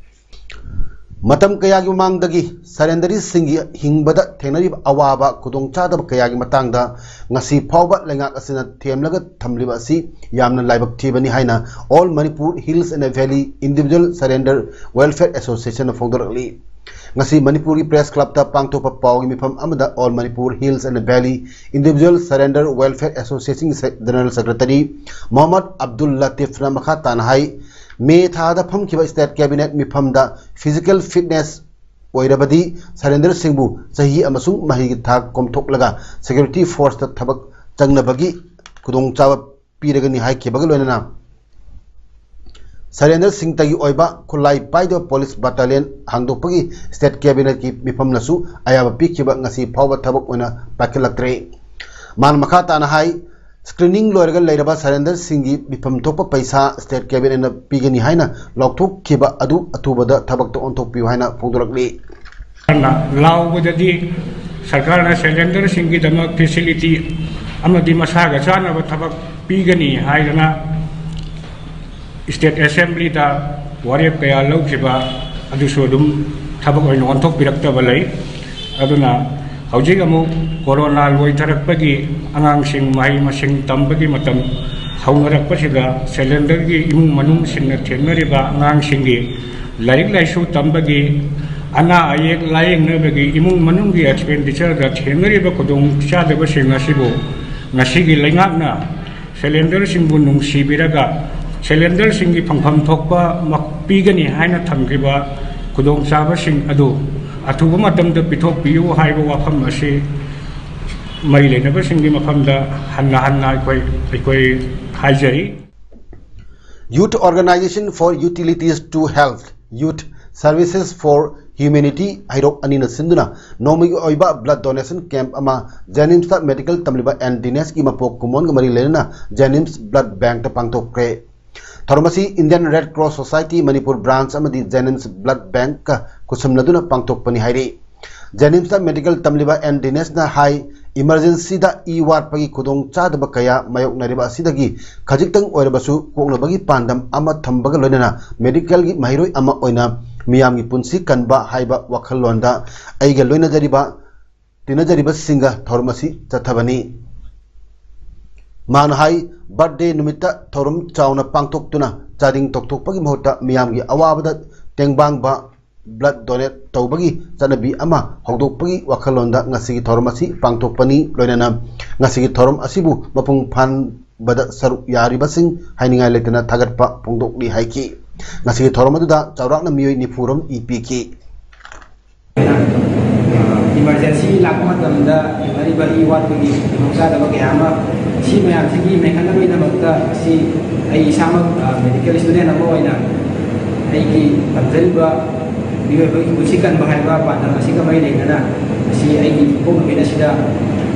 ꯃꯇꯝ ꯀꯌꯥꯒꯤ ꯃꯃꯥꯡꯗꯒꯤ ꯁꯔꯦꯟꯗꯔꯤꯁꯤꯡꯒꯤ ꯍꯤꯡꯕꯗ ꯊꯦꯡꯅꯔꯤꯕ ꯑꯋꯥꯕ ꯈꯨꯗꯣꯡꯆꯥꯗꯕ ꯀꯌꯥꯒꯤ ꯃꯇꯥꯡꯗ ꯉꯁꯤ ꯐꯥꯎꯕ ꯂꯩꯉꯥꯛ ꯑꯁꯤꯅ ꯊꯦꯝꯂꯒ ꯊꯝꯂꯤꯕ ꯑꯁꯤ ꯌꯥꯝꯅ ꯂꯥꯏꯕꯛ ꯊꯤꯕꯅꯤ ꯍꯥꯏꯅ All Manipur Hills and Valley Individual Surrender Welfare Associationꯅ ꯐꯣꯡꯗꯣꯔꯛꯂꯤ꯫ ꯉꯁꯤ ꯃꯅꯤꯄꯨꯔꯒꯤ Press Clubꯇ ꯄꯥꯡꯊꯣꯛꯄ ꯄꯥꯎꯒꯤ ꯃꯤꯐꯝ ꯑꯃꯗ All Manipur Hills and Valley Individual Surrender Welfare Association General Secretary Mohammad Abdul ꯂꯇꯤꯐꯅ ꯃꯈꯥ ꯇꯥꯅ ꯍꯥꯏ, ꯃꯦ ꯊꯥꯗ ꯐꯝꯈꯤꯕ State Cabinet ꯃꯤꯐꯝꯗ physical fitness ꯑꯣꯏꯔꯕꯗꯤ ꯁꯔꯦꯟꯗꯔꯁꯤꯡꯕꯨ ꯆꯍꯤ ꯑꯃꯁꯨꯡ ꯃꯍꯩꯒꯤ ꯊꯥꯛ ꯀꯣꯝꯊꯣꯛꯂꯒ Security Forceꯇ ꯊꯕꯛ ꯆꯪꯅꯕꯒꯤ ꯈꯨꯗꯣꯡꯆꯥꯕ ꯄꯤꯔꯒꯅꯤ ꯍꯥꯏꯈꯤꯕꯒ ꯂꯣꯏꯅꯅ ꯁꯔꯦꯟꯗꯔꯁꯤꯡꯇꯒꯤ ꯑꯣꯏꯕ ꯈꯨꯠꯂꯥꯏ ꯄꯥꯏꯗꯕ police battalion ꯍꯥꯡꯗꯣꯛꯄꯒꯤ State Cabinetꯀꯤ ꯃꯤꯐꯝꯅꯁꯨ ꯑꯌꯥꯕ ꯄꯤꯈꯤꯕ ꯉꯁꯤ ꯐꯥꯎꯕ ꯊꯕꯛ ꯑꯣꯏꯅ ꯄꯥꯏꯈꯠꯂꯛꯇ꯭ꯔꯦ꯫ ꯃꯥꯅ ꯃꯈꯥ ꯇꯥꯅ ꯍꯥꯏ, screening ꯂꯣꯏꯔꯒ ꯂꯩꯔꯕ ꯁꯔꯦꯟꯗꯔꯁꯤꯡꯒꯤ ꯃꯤꯐꯝ ꯊꯣꯛꯄ ꯄꯩꯁꯥ State Cabinetꯅ ꯄꯤꯒꯅꯤ ꯍꯥꯏꯅ ꯂꯥꯎꯊꯣꯛꯈꯤꯕ ꯑꯗꯨ ꯑꯊꯨꯕꯗ ꯊꯕꯛꯇ ꯑꯣꯟꯊꯣꯛꯄꯤꯌꯨ ꯍꯥꯏꯅ ꯐꯣꯡꯗꯣꯔꯛꯂꯤ꯫ ꯂꯥꯎꯕꯗꯗꯤ ꯁꯔꯀꯥꯔꯅ ꯁꯔꯦꯟꯗꯔꯁꯤꯡꯒꯤꯗꯃꯛ facility ꯑꯃꯗꯤ ꯃꯁꯥꯒ ꯆꯥꯟꯅꯕ ꯊꯕꯛ ꯄꯤꯒꯅꯤ ꯍꯥꯏꯗꯅ State Assemblyꯗ ꯋꯥꯔꯦꯞ ꯀꯌꯥ ꯂꯧꯈꯤꯕ ꯑꯗꯨꯁꯨ ꯑꯗꯨꯝ ꯊꯕꯛ ꯑꯣꯏꯅ ꯑꯣꯟꯊꯣꯛꯄꯤꯔꯛꯇꯕ ꯂꯩ꯫ ꯑꯗꯨꯅ ꯍꯧꯖꯤꯛ ꯑꯃꯨꯛ ꯀꯣꯔꯣꯅꯥ ꯂꯣꯏꯊꯔꯛꯄꯒꯤ ꯑꯉꯥꯡꯁꯤꯡ ꯃꯍꯩ ꯃꯁꯤꯡ ꯇꯝꯕꯒꯤ ꯃꯇꯝ ꯍꯧꯅꯔꯛꯄꯁꯤꯗ ꯁꯦꯂꯦꯟꯗꯔꯒꯤ ꯏꯃꯨꯡ ꯃꯅꯨꯡꯁꯤꯡꯅ ꯊꯦꯡꯅꯔꯤꯕ ꯑꯉꯥꯡꯁꯤꯡꯒꯤ ꯂꯥꯏꯔꯤꯛ ꯂꯥꯏꯁꯨ ꯇꯝꯕꯒꯤ, ꯑꯅꯥ ꯑꯌꯦꯛ ꯂꯥꯌꯦꯡꯅꯕꯒꯤ, ꯏꯃꯨꯡ ꯃꯅꯨꯡꯒꯤ ꯑꯦꯛꯁꯄꯦꯟꯗꯤꯆꯔꯗ ꯊꯦꯡꯅꯔꯤꯕ ꯈꯨꯗꯣꯡꯆꯥꯗꯕꯁꯤꯡ ꯑꯁꯤꯕꯨ ꯉꯁꯤꯒꯤ ꯂꯩꯉꯥꯛꯅ ꯁꯦꯂꯦꯟꯗꯔꯁꯤꯡꯕꯨ ꯅꯨꯡꯁꯤꯕꯤꯔꯒ ꯁꯦꯂꯦꯟꯗꯔꯁꯤꯡꯒꯤ ꯐꯪꯐꯝ ꯊꯣꯛꯄ ꯃꯛ-, ꯄꯤꯒꯅꯤ ꯍꯥꯏꯅ ꯊꯝꯈꯤꯕ ꯈꯨꯗꯣꯡꯆꯥꯕꯁꯤꯡ ꯑꯗꯨ ꯑꯊꯨꯕ ꯃꯇꯝꯗ ꯄꯤꯊꯣꯛꯄꯤꯌꯨ ꯍꯥꯏꯕ ꯋꯥꯐꯝ ꯑꯁꯤ ꯃꯔꯤ ꯂꯩꯅꯕꯁꯤꯡꯒꯤ ꯃꯐꯝꯗ ꯍꯟꯅ ꯍꯟꯅ ꯑꯩꯈꯣꯏ, ꯑꯩꯈꯣꯏ ꯍꯥꯏꯖꯔꯤ꯫ Youth Organization for Utilities to Health, Youth Services for Humanity ꯍꯩꯔꯣꯛ ꯑꯅꯤꯅ ꯁꯤꯟꯗꯨꯅ ꯅꯣꯡꯃꯒꯤ ꯑꯣꯏꯕ blood donation camp ꯑꯃ ꯖꯦꯅꯤꯝꯁꯇ ꯃꯦꯗꯤꯀꯦꯜ ꯇꯝꯂꯤꯕ ꯑꯦꯟ ꯗꯤꯅꯦꯁꯀꯤ ꯃꯄꯣꯛ ꯀꯨꯝꯑꯣꯟꯒ ꯃꯔꯤ ꯂꯩꯅꯅ ꯖꯦꯅꯤꯝꯁ blood bankꯇ ꯄꯥꯡꯊꯣꯛꯈ꯭ꯔꯦ꯫ ꯊꯧꯔꯝ ꯑꯁꯤ Indian Red Cross Society Manipur branch ꯑꯃꯗꯤ ꯖꯦꯅꯤꯝꯁ blood bankꯀ ꯈꯨꯠꯁꯝꯅꯗꯨꯅ ꯄꯥꯡꯊꯣꯛꯄꯅꯤ ꯍꯥꯏꯔꯤ꯫ ꯖꯦꯅꯤꯝꯁꯇ ꯃꯦꯗꯤꯀꯦꯜ ꯇꯝꯂꯤꯕ ꯑꯦꯟ ꯗꯤꯅꯦꯁꯅ ꯍꯥꯏ, ꯏꯃꯔꯖꯦꯟꯁꯤꯗ ꯏ ꯋꯥꯠꯄꯒꯤ ꯈꯨꯗꯣꯡꯆꯥꯗꯕ ꯀꯌꯥ ꯃꯥꯌꯣꯛꯅꯔꯤꯕ ꯑꯁꯤꯗꯒꯤ ꯈꯖꯤꯛꯇꯪ ꯑꯣꯏꯔꯕꯁꯨ ꯀꯣꯛꯅꯕꯒꯤ ꯄꯥꯟꯗꯝ ꯑꯃ ꯊꯝꯕꯒ ꯂꯣꯏꯅꯅ ꯃꯦꯗꯤꯀꯦꯜꯒꯤ ꯃꯍꯩꯔꯣꯏ ꯑꯃ ꯑꯣꯏꯅ ꯃꯤꯌꯥꯝꯒꯤ ꯄꯨꯟꯁꯤ ꯀꯟꯕ ꯍꯥꯏꯕ ꯋꯥꯈꯜꯂꯣꯟꯗ ꯑꯩꯒ ꯂꯣꯏꯅꯖꯔꯤꯕ, ꯇꯤꯟꯅꯖꯔꯤꯕꯁꯤꯡꯒ ꯊꯧꯔꯝ ꯑꯁꯤ ꯆꯠꯊꯕꯅꯤ꯫ ꯃꯍꯥꯛꯅ ꯍꯥꯏ, ꯕꯥꯔꯊꯗꯦ ꯅꯨꯃꯤꯠꯇ ꯊꯧꯔꯝ ꯆꯥꯎꯅ ꯄꯥꯡꯊꯣꯛꯇꯨꯅ ꯆꯥꯗꯤꯡ ꯇꯧꯊꯣꯛꯄꯒꯤ ꯃꯍꯨꯠꯇ ꯃꯤꯌꯥꯝꯒꯤ ꯑꯋꯥꯕꯗ ꯇꯦꯡꯕꯥꯡꯕ blood donate ꯇꯧꯕꯒꯤ ꯆꯠꯅꯕꯤ ꯑꯃ ꯍꯧꯗꯣꯛꯄꯒꯤ ꯋꯥꯈꯜꯂꯣꯟꯗ ꯉꯁꯤꯒꯤ ꯊꯧꯔꯝ ꯑꯁꯤ ꯄꯥꯡꯊꯣꯛꯄꯅꯤ꯫ ꯂꯣꯏꯅꯅ ꯉꯁꯤꯒꯤ ꯊꯧꯔꯝ ꯑꯁꯤꯕꯨ ꯃꯄꯨꯡ ꯐꯥꯍꯟꯕꯗ ꯁꯔꯨꯛ ꯌꯥꯔꯤꯕꯁꯤꯡ ꯍꯥꯏꯅꯤꯡꯉꯥꯏ ꯂꯩꯇꯅ ꯊꯥꯒꯠꯄ ꯐꯣꯡꯗꯣꯛꯂꯤ ꯍꯥꯏꯈꯤ꯫ ꯉꯁꯤꯒꯤ ꯊꯧꯔꯝ ꯑꯗꯨꯗ ꯆꯥꯎꯔꯥꯛꯅ ꯃꯤꯑꯣꯏ ꯅꯤꯐꯨ ꯔꯣꯝ ꯏ ꯄꯤꯈꯤ꯫ ꯏꯃꯥꯔꯖꯦꯟꯁꯤ ꯂꯥꯛꯄ ꯃꯇꯝꯗ ꯊꯦꯡꯅꯔꯤꯕ ꯏ ꯋꯥꯠꯄꯒꯤ ꯈꯨꯗꯣꯡꯆꯥꯗꯕ ꯀꯌꯥ ꯑꯃ, ꯁꯤ ꯃꯌꯥꯝꯁꯤꯒꯤ ꯃꯦꯟꯈꯠꯅꯕꯒꯤꯗꯃꯛꯇ ꯉꯁꯤ ꯑꯩ ꯏꯁꯥꯃꯛ, ꯑ, ꯃꯦꯗꯤꯀꯦꯜ ꯏꯁꯇꯨꯗꯦꯟ ꯑꯃ ꯑꯣꯏꯅ ꯑꯩꯒꯤ ꯇꯝꯖꯔꯤꯕ ꯃꯤꯑꯣꯏꯕꯒꯤ ꯄꯨꯟꯁꯤ ꯀꯟꯕ ꯍꯥꯏꯕ ꯄꯥꯟꯗꯝ ꯑꯁꯤꯒ ꯃꯔꯤ ꯂꯩꯅꯅ ꯉꯁꯤ ꯑꯩꯒꯤ ꯏꯄꯣꯛ ꯅꯨꯃꯤꯠ ꯑꯁꯤꯗ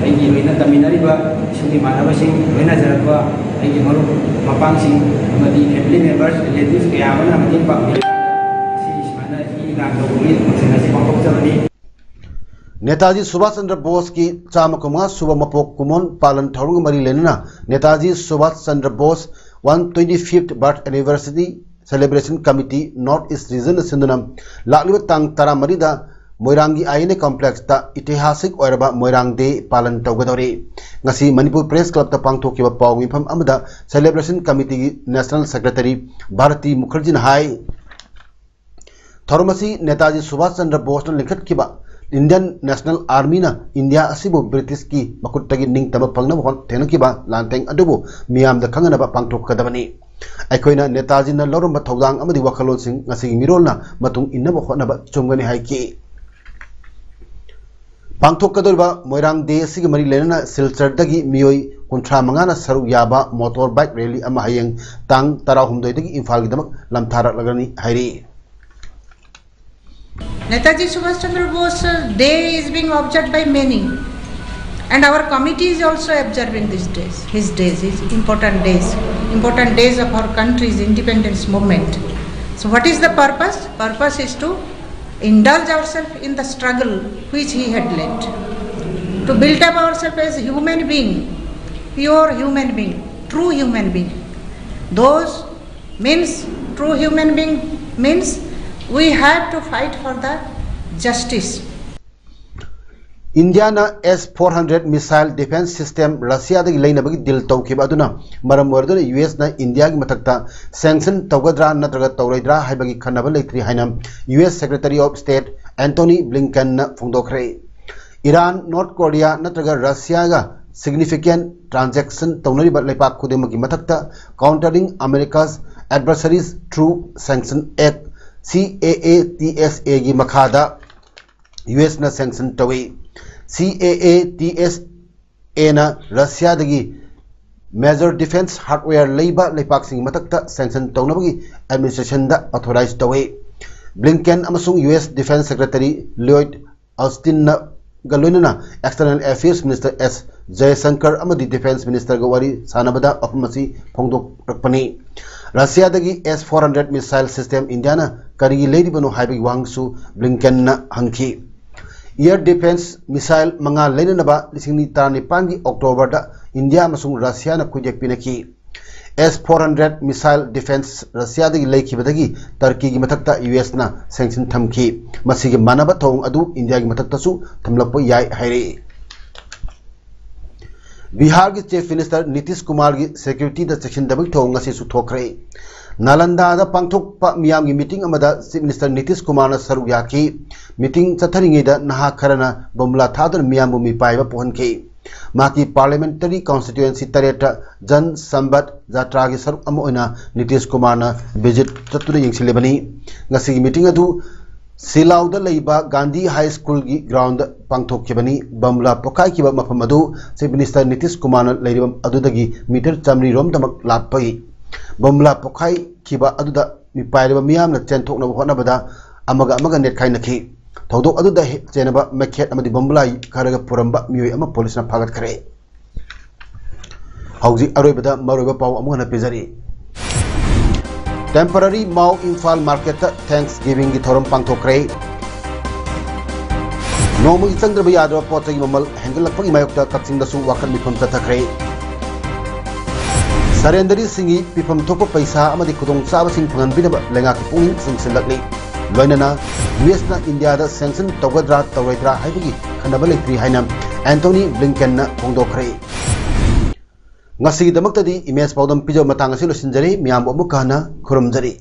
ꯑꯩꯒꯤ ꯂꯣꯏꯅ ꯇꯝꯃꯤꯟꯅꯔꯤꯕ ꯏꯁꯨꯡ ꯏꯃꯥꯟꯅꯕꯁꯤꯡ, ꯂꯣꯏꯅꯖꯔꯛꯄ ꯑꯩꯒꯤ ꯃꯔꯨꯞ ꯃꯄꯥꯡꯁꯤꯡ ꯑꯃꯗꯤ family members, relatives ꯀꯌꯥ ꯑꯃꯅ ꯃꯇꯦꯡ ꯄꯥꯡꯕꯤꯔꯒ ꯉꯁꯤ ꯁꯨꯃꯥꯏꯅ ꯏ ꯗꯥꯟ ꯇꯧꯕꯒꯤ function ꯑꯁꯤ ꯄꯥꯡꯊꯣꯛꯆꯕꯅꯤ꯫ ꯅꯦꯇꯥꯖꯤ ꯁꯨꯚꯥꯁ ꯆꯟꯗ꯭ꯔ ꯕꯣꯁꯀꯤ ꯆꯥꯝꯃ ꯀꯨꯟꯃꯉꯥ ꯁꯨꯕ ꯃꯄꯣꯛ ꯀꯨꯝꯑꯣꯟ ꯄꯥꯂꯟ ꯊꯧꯔꯝꯒ ꯃꯔꯤ ꯂꯩꯅꯅ Netaji Subhash Chandra Bose one twenty fifth birth anniversary celebration committee North East Regionꯅ ꯁꯤꯟꯗꯨꯅ ꯂꯥꯛꯂꯤꯕ ꯇꯥꯡ ꯇꯔꯥꯃꯔꯤꯗ ꯃꯣꯏꯔꯥꯡꯒꯤ ꯑꯥꯏ ꯑꯦꯟ ꯑꯦ ꯀꯝꯄ꯭ꯂꯦꯛꯁꯇ ꯏꯇꯤꯍꯥꯁꯤꯛ ꯑꯣꯏꯔꯕ ꯃꯣꯏꯔꯥꯡ ꯗꯦ ꯄꯥꯂꯟ ꯇꯧꯒꯗꯧꯔꯤ꯫ ꯉꯁꯤ ꯃꯅꯤꯄꯨꯔ ꯄ꯭ꯔꯦꯁ ꯀ꯭ꯂꯕꯇ ꯄꯥꯡꯊꯣꯛꯈꯤꯕ ꯄꯥꯎ ꯃꯤꯐꯝ ꯑꯃꯗ ꯁꯦꯂꯦꯕ꯭ꯔꯦꯁꯟ ꯀꯃꯤꯇꯤꯒꯤ ꯅꯦꯁꯅꯦꯜ ꯁꯦꯀ꯭ꯔꯦꯇꯔꯤ ꯚꯥꯔꯇꯤ ꯃꯨꯈꯔꯖꯤꯅ ꯍꯥꯏ, ꯊꯧꯔꯝ ꯑꯁꯤ ꯅꯦꯇꯥꯖꯤ ꯁꯨꯚꯥꯁ ꯆꯟꯗ꯭ꯔ ꯕꯣꯁꯅ ꯂꯤꯡꯈꯠꯈꯤꯕ ꯏꯟꯗꯤꯌꯟ ꯅꯦꯁꯅꯦꯜ ꯑꯥꯔꯃꯤꯅ ꯏꯟꯗꯤꯌꯥ ꯑꯁꯤꯕꯨ ꯕ꯭ꯔꯤꯇꯤꯁꯀꯤ ꯃꯈꯨꯠꯇꯒꯤ ꯅꯤꯡꯇꯝꯕ ꯐꯪꯅꯕ ꯍꯣꯠ-, ꯊꯦꯡꯅꯈꯤꯕ ꯂꯥꯟꯊꯦꯡ ꯑꯗꯨꯕꯨ ꯃꯤꯌꯥꯝꯗ ꯈꯪꯍꯟꯅꯕ ꯄꯥꯡꯊꯣꯛꯀꯗꯕꯅꯤ꯫ ꯑꯩꯈꯣꯏꯅ ꯅꯦꯇꯥꯖꯤꯅ ꯂꯧꯔꯝꯕ ꯊꯧꯗꯥꯡ ꯑꯃꯗꯤ ꯋꯥꯈꯜꯂꯣꯟꯁꯤꯡ ꯉꯁꯤꯒꯤ ꯃꯤꯔꯣꯜꯅ ꯃꯇꯨꯡ ꯏꯟꯅꯕ ꯍꯣꯠꯅꯕ ꯆꯨꯝꯒꯅꯤ ꯍꯥꯏꯈꯤ꯫ ꯄꯥꯡꯊꯣꯛꯀꯗꯧꯔꯤꯕ ꯃꯣꯏꯔꯥꯡ ꯗꯦ ꯑꯁꯤꯒ ꯃꯔꯤ ꯂꯩꯅꯅ ꯁꯤꯜꯆꯔꯗꯒꯤ ꯃꯤꯑꯣꯏ ꯀꯨꯟꯊ꯭ꯔꯥ ꯃꯉꯥꯅ ꯁꯔꯨꯛ ꯌꯥꯕ ꯃꯣꯇꯣꯔ ꯕꯥꯏꯛ ꯔꯦꯂꯤ ꯑꯃ ꯍꯌꯦꯡ ꯇꯥꯡ ꯇꯔꯥꯍꯨꯝꯗꯣꯏꯗꯒꯤ ꯏꯝꯐꯥꯜꯒꯤꯗꯃꯛ ꯂꯝꯊꯥꯔꯛꯂꯒꯅꯤ ꯍꯥꯏꯔꯤ꯫ Netaji Subhash Chandra Bose uh, Day is being observed by many, and our committee is also observing these days, his days, his important days, important days of our country's independence movement. So, what is the purpose? Purpose is to indulge ourselves in the struggle which he had led, to build up ourselves as human being, pure human being, true human being. Those means true human being means we have to fight for the justice. ꯏꯟꯗꯤꯌꯥꯅ S four hundred missile defence system ꯔꯁꯤꯌꯥꯗꯒꯤ ꯂꯩꯅꯕꯒꯤ deal ꯇꯧꯈꯤꯕ ꯑꯗꯨꯅ ꯃꯔꯝ ꯑꯣꯏꯔꯗꯨꯅ U ꯑꯦꯁꯅ ꯏꯟꯗꯤꯌꯥꯒꯤ ꯃꯊꯛꯇ sanction ꯇꯧꯒꯗ꯭ꯔꯥ ꯅꯠꯇ꯭ꯔꯒ ꯇꯧꯔꯣꯏꯗ꯭ꯔꯥ ꯍꯥꯏꯕꯒꯤ ꯈꯟꯅꯕ ꯂꯩꯇ꯭ꯔꯤ ꯍꯥꯏꯅ U S secretary of state Antony ꯕ꯭ꯂꯤꯡꯀꯟꯅ ꯐꯣꯡꯗꯣꯛꯈ꯭ꯔꯦ꯫ ꯏꯔꯥꯟ, ꯅꯣꯔꯠ ꯀꯣꯔꯤꯌꯥ ꯅꯠꯇ꯭ꯔꯒ ꯔꯁꯤꯌꯥꯒ significant transaction ꯇꯧꯅꯔꯤꯕ ꯂꯩꯄꯥꯛ ꯈꯨꯗꯤꯡꯃꯛꯀꯤ ꯃꯊꯛꯇ Countering America's Adversaries Through Sanction Act, C A A T S A ꯒꯤ ꯃꯈꯥꯗ ꯌꯨ ꯑꯦꯁꯅ ꯁꯦꯡꯁꯟ ꯇꯧꯏ꯫ C A A T S A ꯅ ꯔꯁꯤꯌꯥꯗꯒꯤ major defense hardware ꯂꯩꯕ ꯂꯩꯄꯥꯛꯁꯤꯡꯒꯤ ꯃꯊꯛꯇ ꯁꯦꯡꯁꯟ ꯇꯧꯅꯕꯒꯤ ꯑꯦꯗꯃꯤꯅꯤꯁꯇ꯭ꯔꯦꯁꯟꯗ ꯑꯣꯊꯣꯔꯥꯏꯖ ꯇꯧꯏ꯫ ꯕ꯭ꯂꯤꯡꯀꯦꯟ ꯑꯃꯁꯨꯡ ꯌꯨ ꯑꯦꯁ ꯗꯤꯐꯦꯟꯁ ꯁꯦꯀ꯭ꯔꯦꯇꯔꯤ ꯂꯣꯏꯗ ꯑꯣꯁꯇꯤꯟꯒ ꯂꯣꯏꯅꯅ ꯑꯦꯛꯁꯇꯔꯅꯦꯜ ꯑꯦꯐꯤꯌꯔꯁ ꯃꯤꯅꯤꯁꯇꯔ ꯑꯦꯁ ꯖꯌꯁꯪꯀꯔ ꯑꯃꯗꯤ ꯗꯤꯐꯦꯟꯁ ꯃꯤꯅꯤꯁꯇꯔꯒ ꯋꯥꯔꯤ ꯁꯥꯟꯅꯕꯗ ꯋꯥꯐꯝ ꯑꯁꯤ ꯐꯣꯡꯗꯣꯛꯂꯛꯄꯅꯤ꯫ ꯔꯁꯤꯌꯥꯗꯒꯤ ꯑꯦꯁ ꯐꯣꯔ ꯍꯟꯗ꯭ꯔꯦꯠ ꯃꯤꯁꯥꯏꯜ ꯁꯤꯁꯇꯦꯝ ꯏꯟꯗꯤꯌꯥꯅ ꯀꯔꯤꯒꯤ ꯂꯩꯔꯤꯕꯅꯣ ꯍꯥꯏꯕꯒꯤ ꯋꯥꯍꯪꯁꯨ ꯕ꯭ꯂꯤꯡꯀꯦꯟꯅ ꯍꯪꯈꯤ꯫ ꯑꯦꯌꯔ ꯗꯤꯐꯦꯟꯁ ꯃꯤꯁꯥꯏꯜ ꯃꯉꯥ ꯂꯩꯅꯅꯕ ꯂꯤꯁꯤꯡ ꯑꯅꯤ ꯇꯔꯥꯅꯤꯄꯥꯟꯒꯤ ꯑꯣꯛꯇꯣꯕꯔꯗ ꯏꯟꯗꯤꯌꯥ ꯑꯃꯁꯨꯡ ꯔꯁꯤꯌꯥꯅ ꯈꯨꯠꯌꯦꯛ ꯄꯤꯅꯈꯤ꯫ ꯑꯦꯁ ꯐꯣꯔ ꯍꯟꯗ꯭ꯔꯦꯠ missile defense ꯔꯁꯤꯌꯥꯗꯒꯤ ꯂꯩꯈꯤꯕꯗꯒꯤ ꯇꯔꯀꯤꯒꯤ ꯃꯊꯛꯇ ꯌꯨ ꯑꯦꯁꯅ sanction ꯊꯝꯈꯤ꯫ ꯃꯁꯤꯒꯤ ꯃꯥꯟꯅꯕ ꯊꯧꯑꯣꯡ ꯑꯗꯨ ꯏꯟꯗꯤꯌꯥꯒꯤ ꯃꯊꯛꯇꯁꯨ ꯊꯝꯂꯛꯄ ꯌꯥꯏ ꯍꯥꯏꯔꯛꯏ꯫ ꯕꯤꯍꯥꯔꯒꯤ Chief Minister ꯅꯤꯇꯤꯁ ꯀꯨꯃꯥꯔꯒꯤ security ꯗ ꯆꯦꯛꯁꯤꯟꯗꯕꯒꯤ ꯊꯧꯑꯣꯡ ꯉꯁꯤꯁꯨ ꯊꯣꯛꯈ꯭ꯔꯦ꯫ ꯅꯥꯂꯟꯗꯥꯗ ꯄꯥꯡꯊꯣꯛꯄ ꯃꯤꯌꯥꯝꯒꯤ meeting ꯑꯃꯗ Chief Minister ꯅꯤꯇꯤꯁ ꯀꯨꯃꯥꯔꯅ ꯁꯔꯨꯛ ꯌꯥꯈꯤ꯫ Meeting ꯆꯠꯊꯔꯤꯉꯩꯗ ꯅꯍꯥ ꯈꯔꯅ ꯕꯣꯝꯕꯨꯂꯥ ꯊꯥꯗꯨꯅ ꯃꯤꯌꯥꯝꯕꯨ ꯃꯤꯄꯥꯏꯕ ꯄꯣꯛꯍꯟꯈꯤ꯫ ꯃꯍꯥꯛꯀꯤ parliamentary constituency ꯇꯔꯦꯠꯇ ꯖꯟ ꯁꯝꯕꯠ ꯖꯥꯇ꯭ꯔꯥꯒꯤ ꯁꯔꯨꯛ ꯑꯃ ꯑꯣꯏꯅ ꯅꯤꯇꯤꯁ ꯀꯨꯃꯥꯔꯅ visit ꯆꯠꯇꯨꯅ ꯌꯦꯡꯁꯤꯜꯂꯤꯕꯅꯤ꯫ ꯉꯁꯤꯒꯤ meeting ꯑꯗꯨ ꯁꯤꯂꯥꯎꯗ ꯂꯩꯕ ꯒꯥꯟꯙꯤ High School ꯒꯤ ground ꯗ ꯄꯥꯡꯊꯣꯛꯈꯤꯕꯅꯤ꯫ ꯕꯣꯝꯕꯨꯂꯥ ꯄꯣꯈꯥꯏꯈꯤꯕ ꯃꯐꯝ ꯑꯗꯨ Chief Minister ꯅꯤꯇꯤꯁ ꯀꯨꯃꯥꯔꯅ ꯂꯩꯔꯤꯕ ꯑꯗꯨꯗꯒꯤ meter ꯆꯥꯃꯔꯤ ꯔꯣꯝꯗꯃꯛ ꯂꯥꯞꯄꯒꯤ ꯕꯣꯝꯕꯨꯂꯥ ꯄꯣꯈꯥꯏꯈꯤꯕ ꯑꯗꯨꯗ ꯃꯤꯄꯥꯏꯔꯤꯕ ꯃꯤꯌꯥꯝꯅ ꯆꯦꯟꯊꯣꯛꯅꯕ ꯍꯣꯠꯅꯕꯗ ꯑꯃꯒ ꯑꯃꯒ ꯅꯦꯠꯈꯥꯏꯅꯈꯤ꯫ ꯊꯧꯗꯣꯛ ꯑꯗꯨꯗ ꯍꯦꯛ ꯆꯦꯟꯅꯕ ꯃꯩꯈꯦꯠ ꯑꯃꯗꯤ ꯕꯣꯝꯕꯨꯂꯥ ꯈꯔꯒ ꯄꯨꯔꯝꯕ ꯃꯤꯑꯣꯏ ꯑꯃ ꯄꯨꯂꯤꯁꯅ ꯐꯥꯒꯠꯈ꯭ꯔꯦ꯫ ꯍꯧꯖꯤꯛ ꯑꯔꯣꯏꯕꯗ ꯃꯔꯨꯑꯣꯏꯕ ꯄꯥꯎ ꯑꯃꯨꯛ ꯍꯟꯅ ꯄꯤꯖꯔꯤ꯫ Temporary Mao Imphal market ꯇ Thanksgiving ꯒꯤ ꯊꯧꯔꯝ ꯄꯥꯡꯊꯣꯛꯈ꯭ꯔꯦ꯫ ꯅꯣꯡꯃꯒꯤ ꯆꯪꯗ꯭ꯔꯕ ꯌꯥꯗ꯭ꯔꯕ ꯄꯣꯠ ꯆꯩꯒꯤ ꯃꯃꯜ ꯍꯦꯟꯒꯠꯂꯛꯄꯒꯤ ꯃꯥꯌꯣꯛꯇ ꯀꯛꯆꯤꯡꯗꯁꯨ ꯋꯥꯀꯠ ꯃꯤꯐꯝ ꯆꯠꯊꯈ꯭ꯔꯦ꯫ ꯁꯔꯦꯟꯗꯔꯤꯁꯤꯡꯒꯤ ꯄꯤꯐꯝ ꯊꯣꯛꯄ ꯄꯩꯁꯥ ꯑꯃꯗꯤ ꯈꯨꯗꯣꯡꯆꯥꯕꯁꯤꯡ ꯐꯪꯍꯟꯕꯤꯅꯕ ꯂꯩꯉꯥꯛꯀꯤ ꯄꯨꯛꯅꯤꯡ ꯆꯤꯡꯁꯤꯜꯂꯛꯂꯤ꯫ ꯂꯣꯏꯅꯅ ꯌꯨ ꯑꯦꯁꯅ ꯏꯟꯗꯤꯌꯥꯗ sanction ꯇꯧꯒꯗ꯭ꯔꯥ ꯇꯧꯔꯣꯏꯗ꯭ꯔꯥ ꯍꯥꯏꯕꯒꯤ ꯈꯟꯅꯕ ꯂꯩꯇ꯭ꯔꯤ ꯍꯥꯏꯅ ꯑꯦꯟꯊꯣꯅꯤ ꯕ꯭ꯂꯤꯡꯀꯦꯟꯅ ꯐꯣꯡꯗꯣꯛꯈ꯭ꯔꯦ꯫ ꯉꯁꯤꯒꯤꯗꯃꯛꯇꯗꯤ ꯏꯃꯦꯖ ꯄꯥꯎꯗꯝ ꯄꯤꯖꯕ ꯃꯇꯥꯡ ꯑꯁꯤ ꯂꯣꯏꯁꯤꯟꯖꯔꯦ꯫ ꯃꯤꯌꯥꯝꯕꯨ ꯑꯃꯨꯛꯀ ꯍꯟꯅ ꯈꯨꯔꯨꯝꯖꯔꯤ꯫